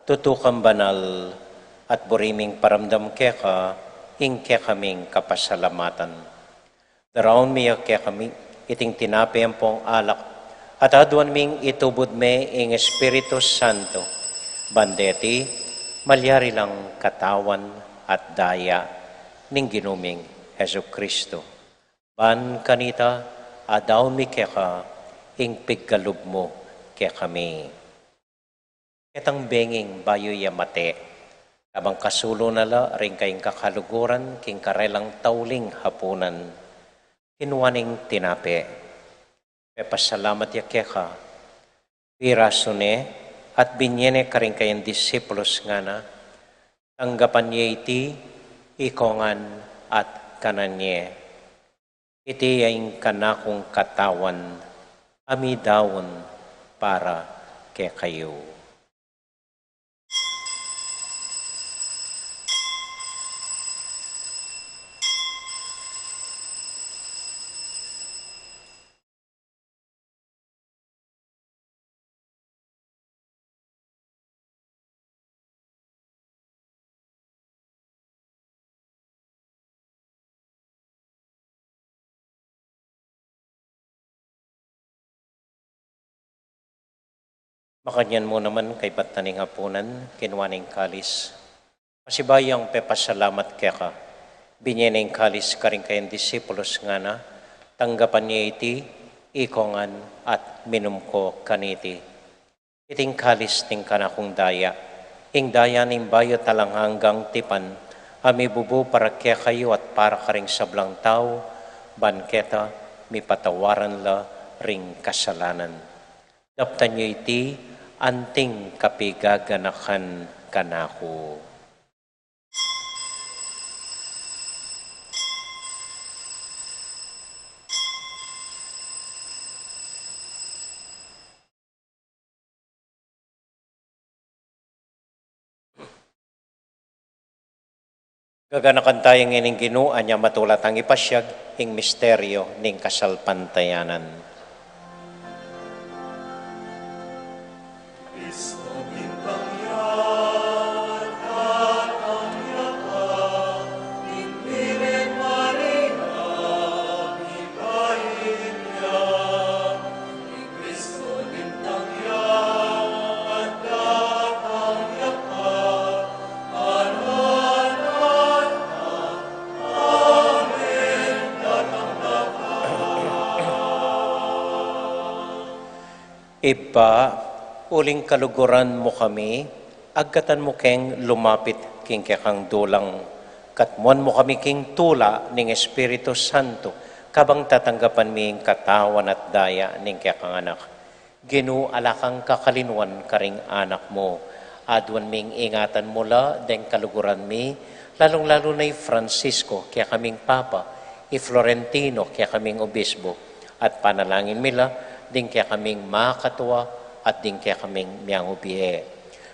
tutu kang banal, at buri ming paramdam keka ing kekaming kapasalamatan. Daraun mi ya kekami iting tinape ampong alak, at aduan ming itubud me ing Espiritu Santo, ban deti malyari lang katawan at daya ning Ginu ming Jesucristo. Ban kanita, adaun mi keka ing pigkalub mu kekami. Ketang benging bayu ya mate, kabang kasulu na la ring kayang kakaluguran king karelang tauling hapunan, kinua neng tinape, pepasalamat ya keka, pirasu ne, at binye ne karing kayang disipulus, ngana, tanggapan ye iti, ikongan at kanan ye. Iti ya ing kanakung katawan, a midaun para kekayu. Makanyan mu naman kaybat na ning hapunan, kinua ne ing kalis. Pasibayu yang pepasalamat keka, binye ne ing kalis karing kayang disipulus, ngana, tanggapan ye iti, ikongan at minum ko kaniti. Iting kalis ning kanakung daya, ing daya ning bayu at alang anggang tipan, a mibubu para kekayu at para karing sablang tau, ban keta mipatawaran la ring kasalanan. Daptan yu iti anting kapigaganakan kanaku. Gaganakan taya ngeni ning Ginu, anya matula tang ipasyag ing misteryo ning kasalpantayanan. Ibpa, uling kaluguran mu kami, agkatan mu keng lumapit king kekang dulang, katmuan mu kami king tula ning Espiritu Santo, kabang tatanggapan mi ing katawan at daya ning kekang Anak. Ginu, ala kang kakalinuan karing anak mu. Aduan ming ingatan mu la deng kaluguran mi, lalung-lalu na i Francisco, kekaming Papa, i Florentino, kekaming Obispo, at panalangin mi la ding kekaming makatua at ding kekaming miangubie.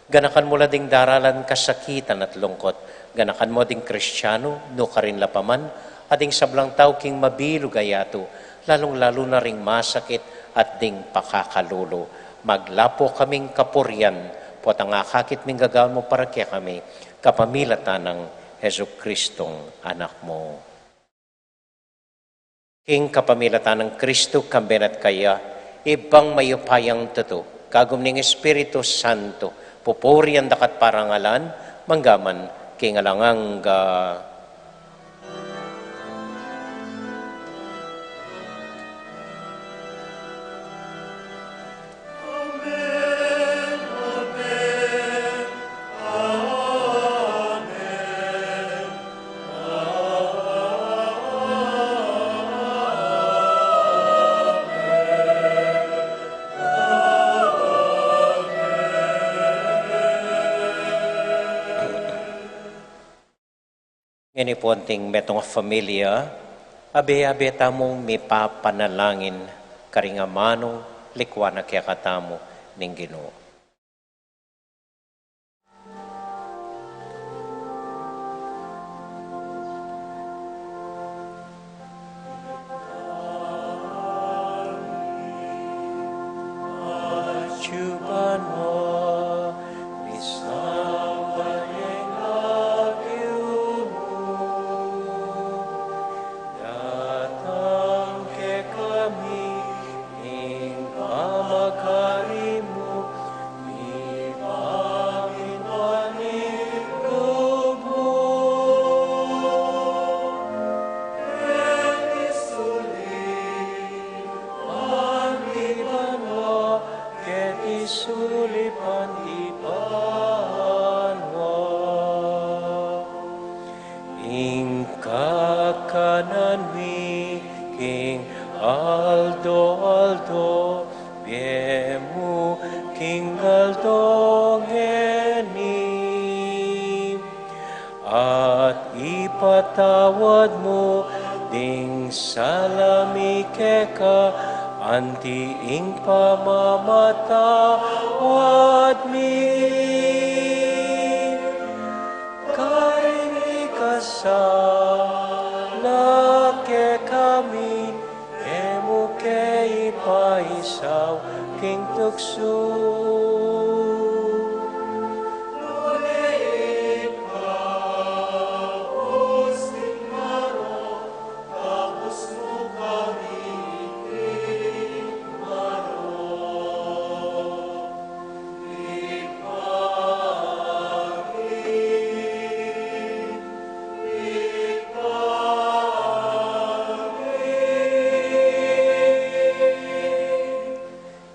Ganakan mu la ding daralan kasakitan at lungkot. Ganakan mu ding Kristiano, nukarin la pa man, at ding sablang tau king mabilug a yatu, lalung-lalu na ring masakit at ding pakakalulu. Maglapu kaming kapurian, potang akakit ming gagawan mu para kekami, kapamilatan nang Jesucristong Anak mu. King kapamilatan nang Kristo, kambe na at kaya, Ibpang mayupayang tutu, kagum ning Espiritu Santo, pupurian da ka at parangalan, mangga man king alang angga. Ngeni pu anting metung a familia, abe-abe tamung mipapanalangin karing amanung likuan na kekatamu ning Ginu. Ing kakanan mi king aldo-aldo, bie mu king aldo ngeni. At ipatawad mu ding sala mi keka, anti ing pamamatawad mi keng mikasala kekami, e mu ke ipaisaul king tuksu, nune ipauus king marok, ikabus mu kami king marok.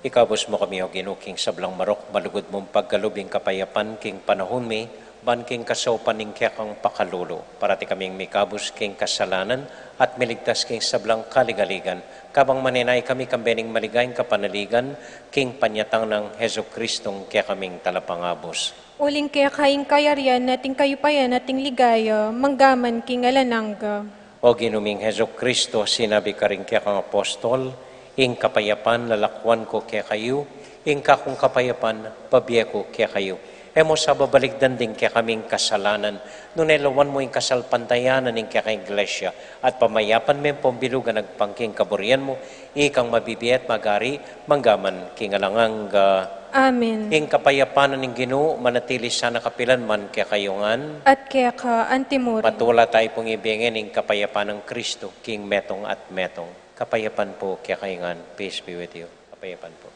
Ikabus mu kami, O Ginu, king sablang marok, malugud mung pagkalub ing kapayapan king panahun mi, ban king kasaupan ning kekang pakalulu, parati kaming mikabus king kasalanan at miligtas king sablang kaligaligan, kabang manenaya kami kambe ning maligayang kapanaligan king panyatang nang Jesucristong kekaming Talapangabus. Uling keka ing kayarian at ing kayupayan at ing ligaya, mangga man king alang angga. O Ginu ming Jesucristo, sinabi karing kekang apostol, ing kapayapan lalakwan ku kekayu, ing kakung kapayapan babie ku kekayu. E mu sa babalikdan ding kekaming kasalanan, nune lawan mu ing kasalpantayanan ning kekang Iglesia, at pamayapan me ampong bilugan agpang king kaburian mu, ikang mabibie at magari, mangga man king alang angga. Amen. Ing kapayapan ning Ginu manatili sana kapilan man kekayu ngan. At keka antimurin. Matula tayu pung ibie ngan ing kapayapan nang Kristo king metung at metung. Kapayapan pu kekayu ngan. Peace be with you. Kapayapan pu.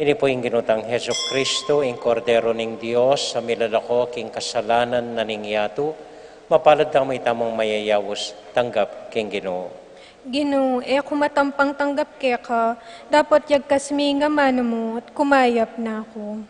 Ini pu ing Ginu tang Jesucristo, ing Kordero ning Dios, a milalako king kasalanan na ning yatu. Mapalad tamu itamung mayayaus tanggap king Ginu. Ginu, e ku matampang tanggap keka, dapot yagkas me ing amanu mu at kumayap na ku.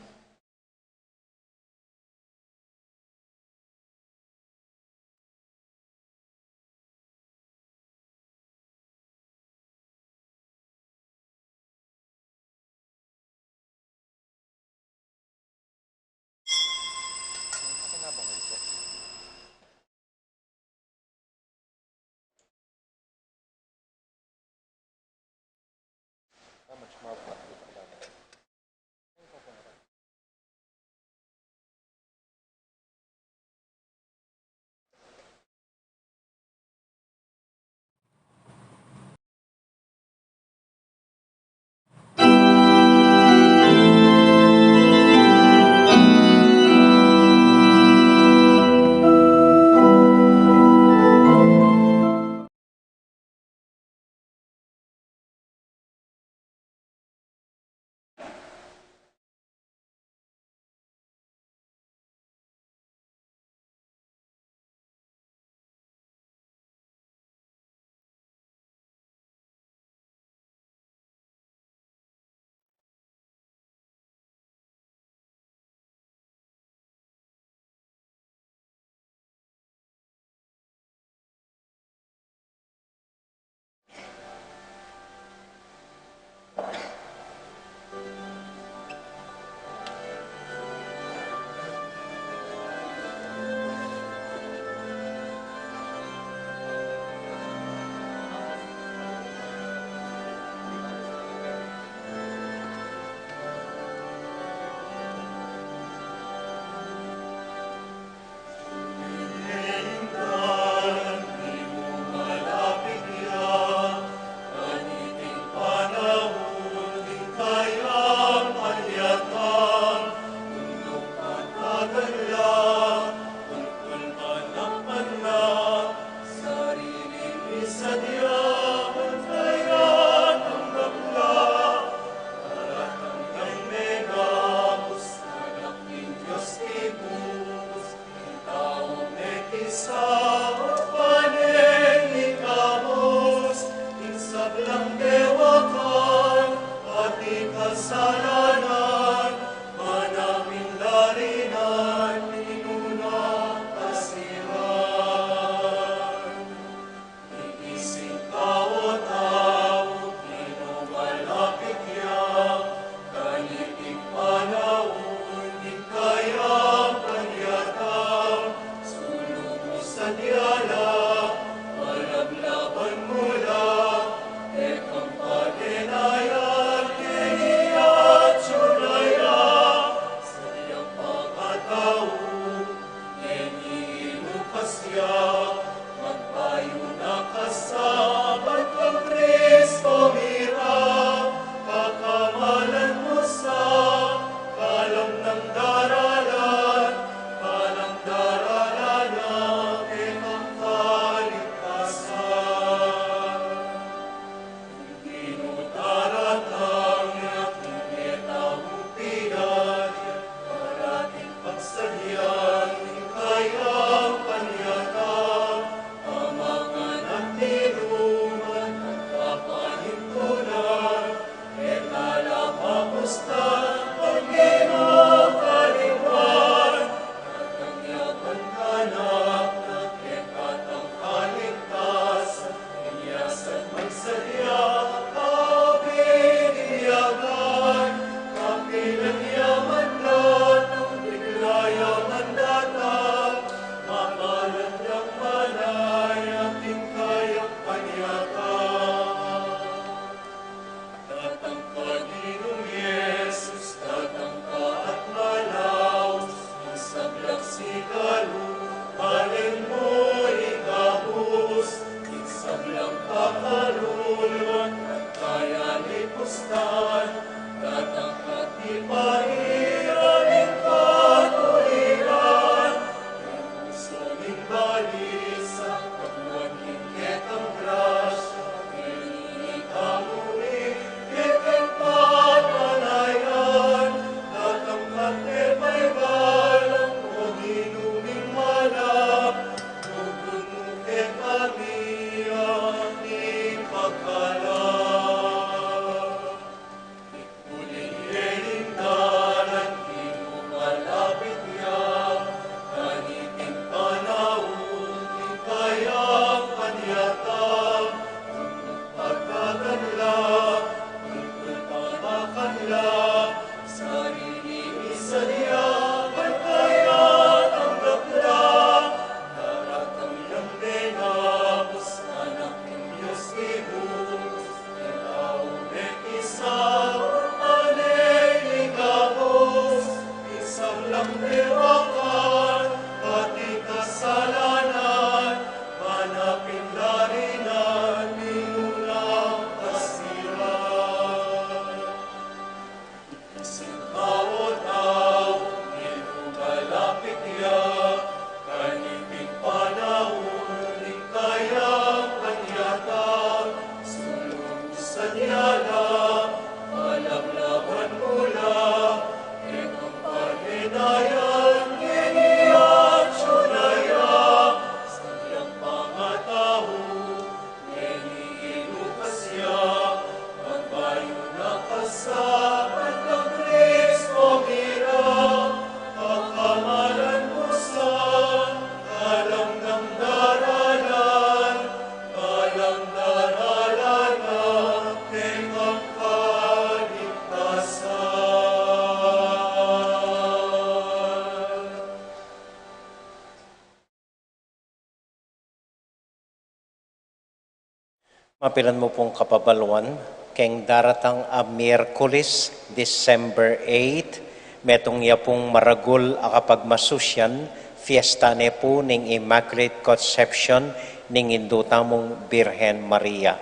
Mapilan mu pung kapabaluan, keng daratang a Miyerkules, December eight, metung ya pung maragul a kapagmasusyan, fiesta ne pu ning Immaculate Conception ning Indu tamung Birhen Maria.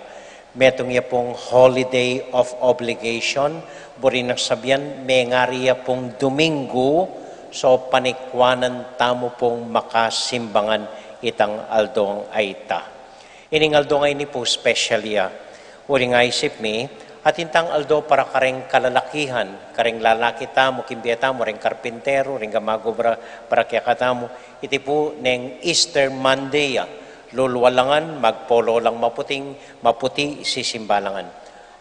Metung ya pung holiday of obligation, buri nang sabian, mengari ya pung Duminggu, so panikwanan tamu pung makasimbangan itang aldong a ita. Ining aldo ngeni pu special ya. Uling aisip mi, atin tang aldo para kareng kalalakihan, kareng lalaki tamu, king bie tamu, reng karpinteru, reng gumagobra para kekatamu. Iti pu neng Easter Monday ya. Lulualangan, magpolo lang maputing, maputi, sisimbalangan.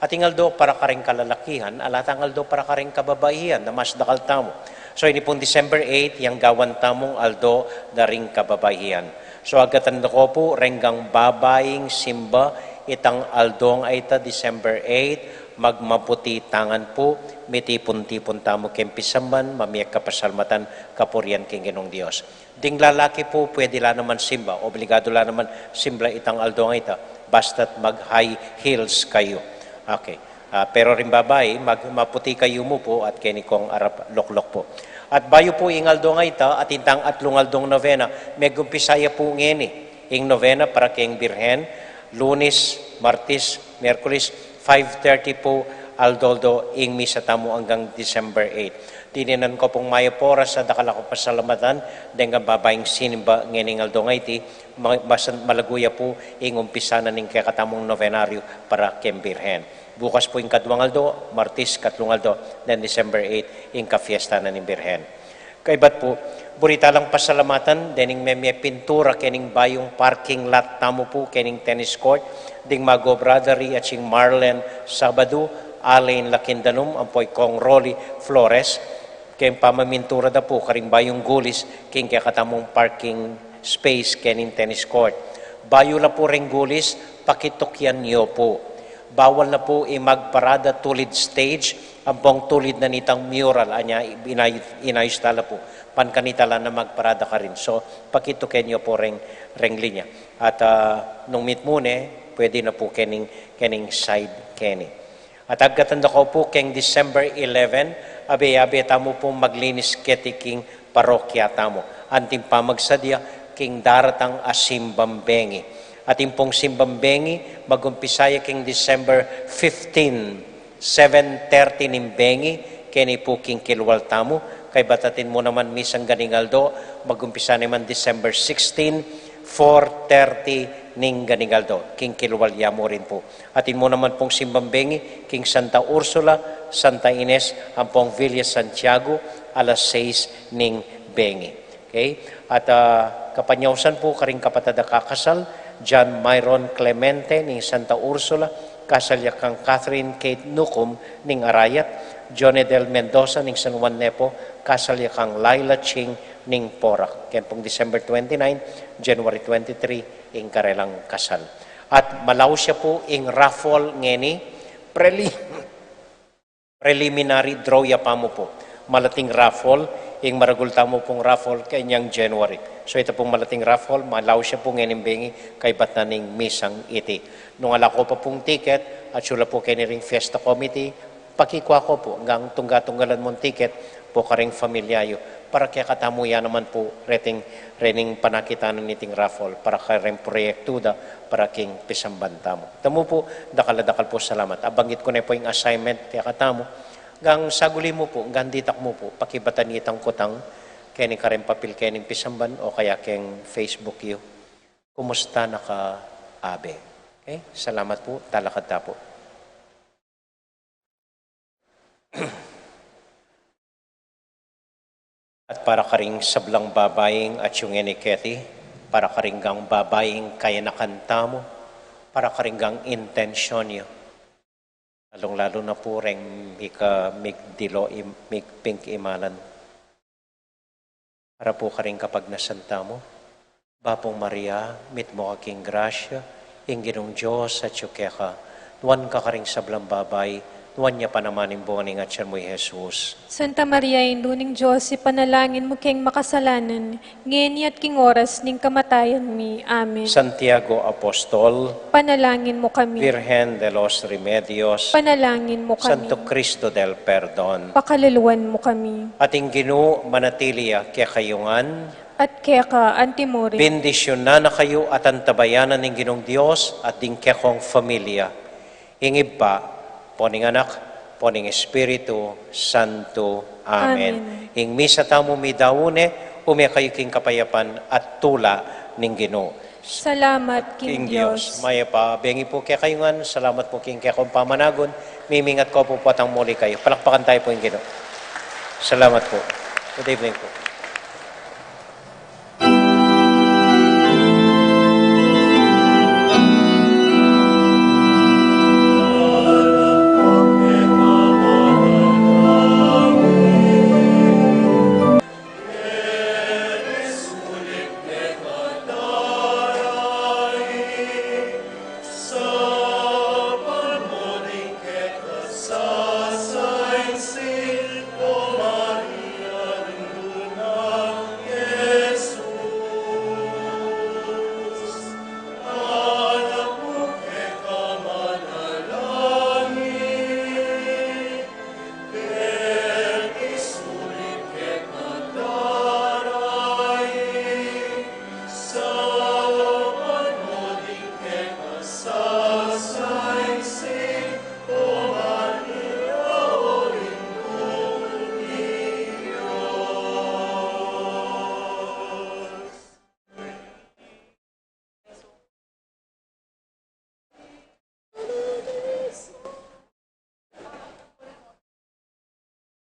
Ating aldo para kareng kalalakihan, ala tang aldo para kareng kababaihan, na mas dakal tamu. So, ini pung December eight, yang gawan tamung aldo da ring kababaihan. So, agatan da ko pu, renggang babaing simba, itang aldong a ita, December eight, magmaputi tangan pu, mitipun-tipun tamu keng pisamban, mamie kapasalmatan, kapurian keng Ginung Dios. Ding lalaki pu, pwede la naman simba, obligado la naman simba itang aldong a ita, basta't mag-high heels kayu. Okay. Ah, pero ring babai, mag-, maputi kayu mu pu at keni kong arap loklok pu. At bayu pu ing aldong a ita, atin tang atlung aldong novena, megumpisa ya pu ngeni. Ing novena para keng Birhen, Lunes, Martes, Miyerkules, five thirty pu aldo-aldo ing misa tamu anggang December eight. Dininan ko pung mayap a oras a dakal a kapasalamatan deng babaing sinimba ngening aldong a iti, ma-, mas malagu ya pu ing umpisa na ning kekatamung novenaryu para keng Birhen. Bukas pu ing kaduang aldo, Martes, katlung aldo neng December eight, ing kafiesta na ning Birhen. Kaybat pu, buri ta lang pasalamatan dening memie pintura kening bayung parking lot tamu pu kening tennis court, ding magobra da ri atsing Marlen Sabado, Alain Lakindanum, ampo i Kong Rolly Flores, keng pamamintura da pu karing bayung gulis keng kekatamung parking space kening tennis court. Bayu la pu reng gulis, pakitukyan yu pu. Bawal na pu i magparada tulid stage, ampong tulid na nitang mural, anya inay-, inayus ta la pu. Pan kanita la na magparada karin. So, pakitukyan yu pu reng, reng linya. At, ah, nung mitmu ne, pwede na pu kening, kening side keni. At agatan da ko pu keng December eleven, abe-abe tamu pu maglinis keti king parokya tamu. Anting pamagsadya king daratang a simbang bengi. Atin pung simbang bengi, magumpisa ya king December fifteen, seven thirty ning bengi, keni pu king kilwal tamu, kaybat atin mu naman misang ganing aldo, magumpisa naman December sixteen, four thirty ning ganing aldo, king kilwal ya mu rin pu. Atin mu naman pung simbang bengi, king Santa Ursula, Santa Ines, ampong Villa Santiago, alas sais ning bengi. Okay? At, ah, kapanyausan pu karing kapatad a kakasal, John Myron Clemente ning Santa Ursula, kasal ya kang Catherine Kate Nucum ning Arayat, Jonedel Mendoza ning San Juan Nepo, kasal ya kang Laila Ching ning Porac. Ken pung December twenty-nine, January twenty-three, ing karelang kasal. At malaus ya pu ing raffle ngeni, preli-, preliminary draw ya pamu pu. Malating raffle, ing maragul tamu pung raffle, kenyang January. So, ita pung malating raffle, malaus ya pu ngening bengi, kaybat na ning misang iti. Nung ala ko pa pung ticket, atsu la pu keni ring fiesta committee, pakikua ko pu, anggang tungga-tunggalan mung ticket pu karing familia yu. Para kekatamu ya naman pu reting, rening panakit na niting raffle, para kareng proyektu da, para king pisamban tamu. Tamu pu, dakal a dakal pu salamat. Abanggit ku ne pu ing assignment kekatamu. Anggang saguli mu pu, anggang ditak mu pu, pakibatan itang kutang, keni kareng papil kening pisamban, o kaya keng Facebook yu. Kumusta na ka, Abe? Okay? Salamat pu, talakad ta pu. At para karing sablang babaing atsu ngeni keti, para karing gang babaing kayanakan tamu, para karing gang intensyon yu. Lalung-lalu na pu reng mika-, migdilo im-, migpink imalan. Para pu karing kapagnasan tamu. Bapu Maria, mitmu ka king grasya, ing Ginung Dios atsu keka, nuan ka karing sablang babai, Nuan ya pa naman ing bunga ning atian mu, i Jesus. Santa Maria, Indu ning Dios, ipanalangin mu keng makasalanan, ngeni at king oras ning kamatayan mi. Amen. Santiago Apostol, panalangin mu kami. Virgen de los Remedios, panalangin mu kami. Santo Cristo del Perdon, pakaluluan mu kami. At ing Ginu manatili ya kekayu ngan. At keka antimurin. Bendisyunan na kayu at antabayanan ning Ginung Dios at ding kekong familia. Ing Ibpa, ampo ning Anak, ampo ning Espiritu Santo. Amen. Amen. Ing misa tamu midaun ne, ume kayu king kapayapan at tula ning Ginu. Salamat king Dios. Mayap a bengi pu kekayu ngan, salamat pu king kekong pamanagun, mimingat ko pu potang muli kayu. Palakpakan tayu pu ing Ginu. Salamat pu. Good evening pu.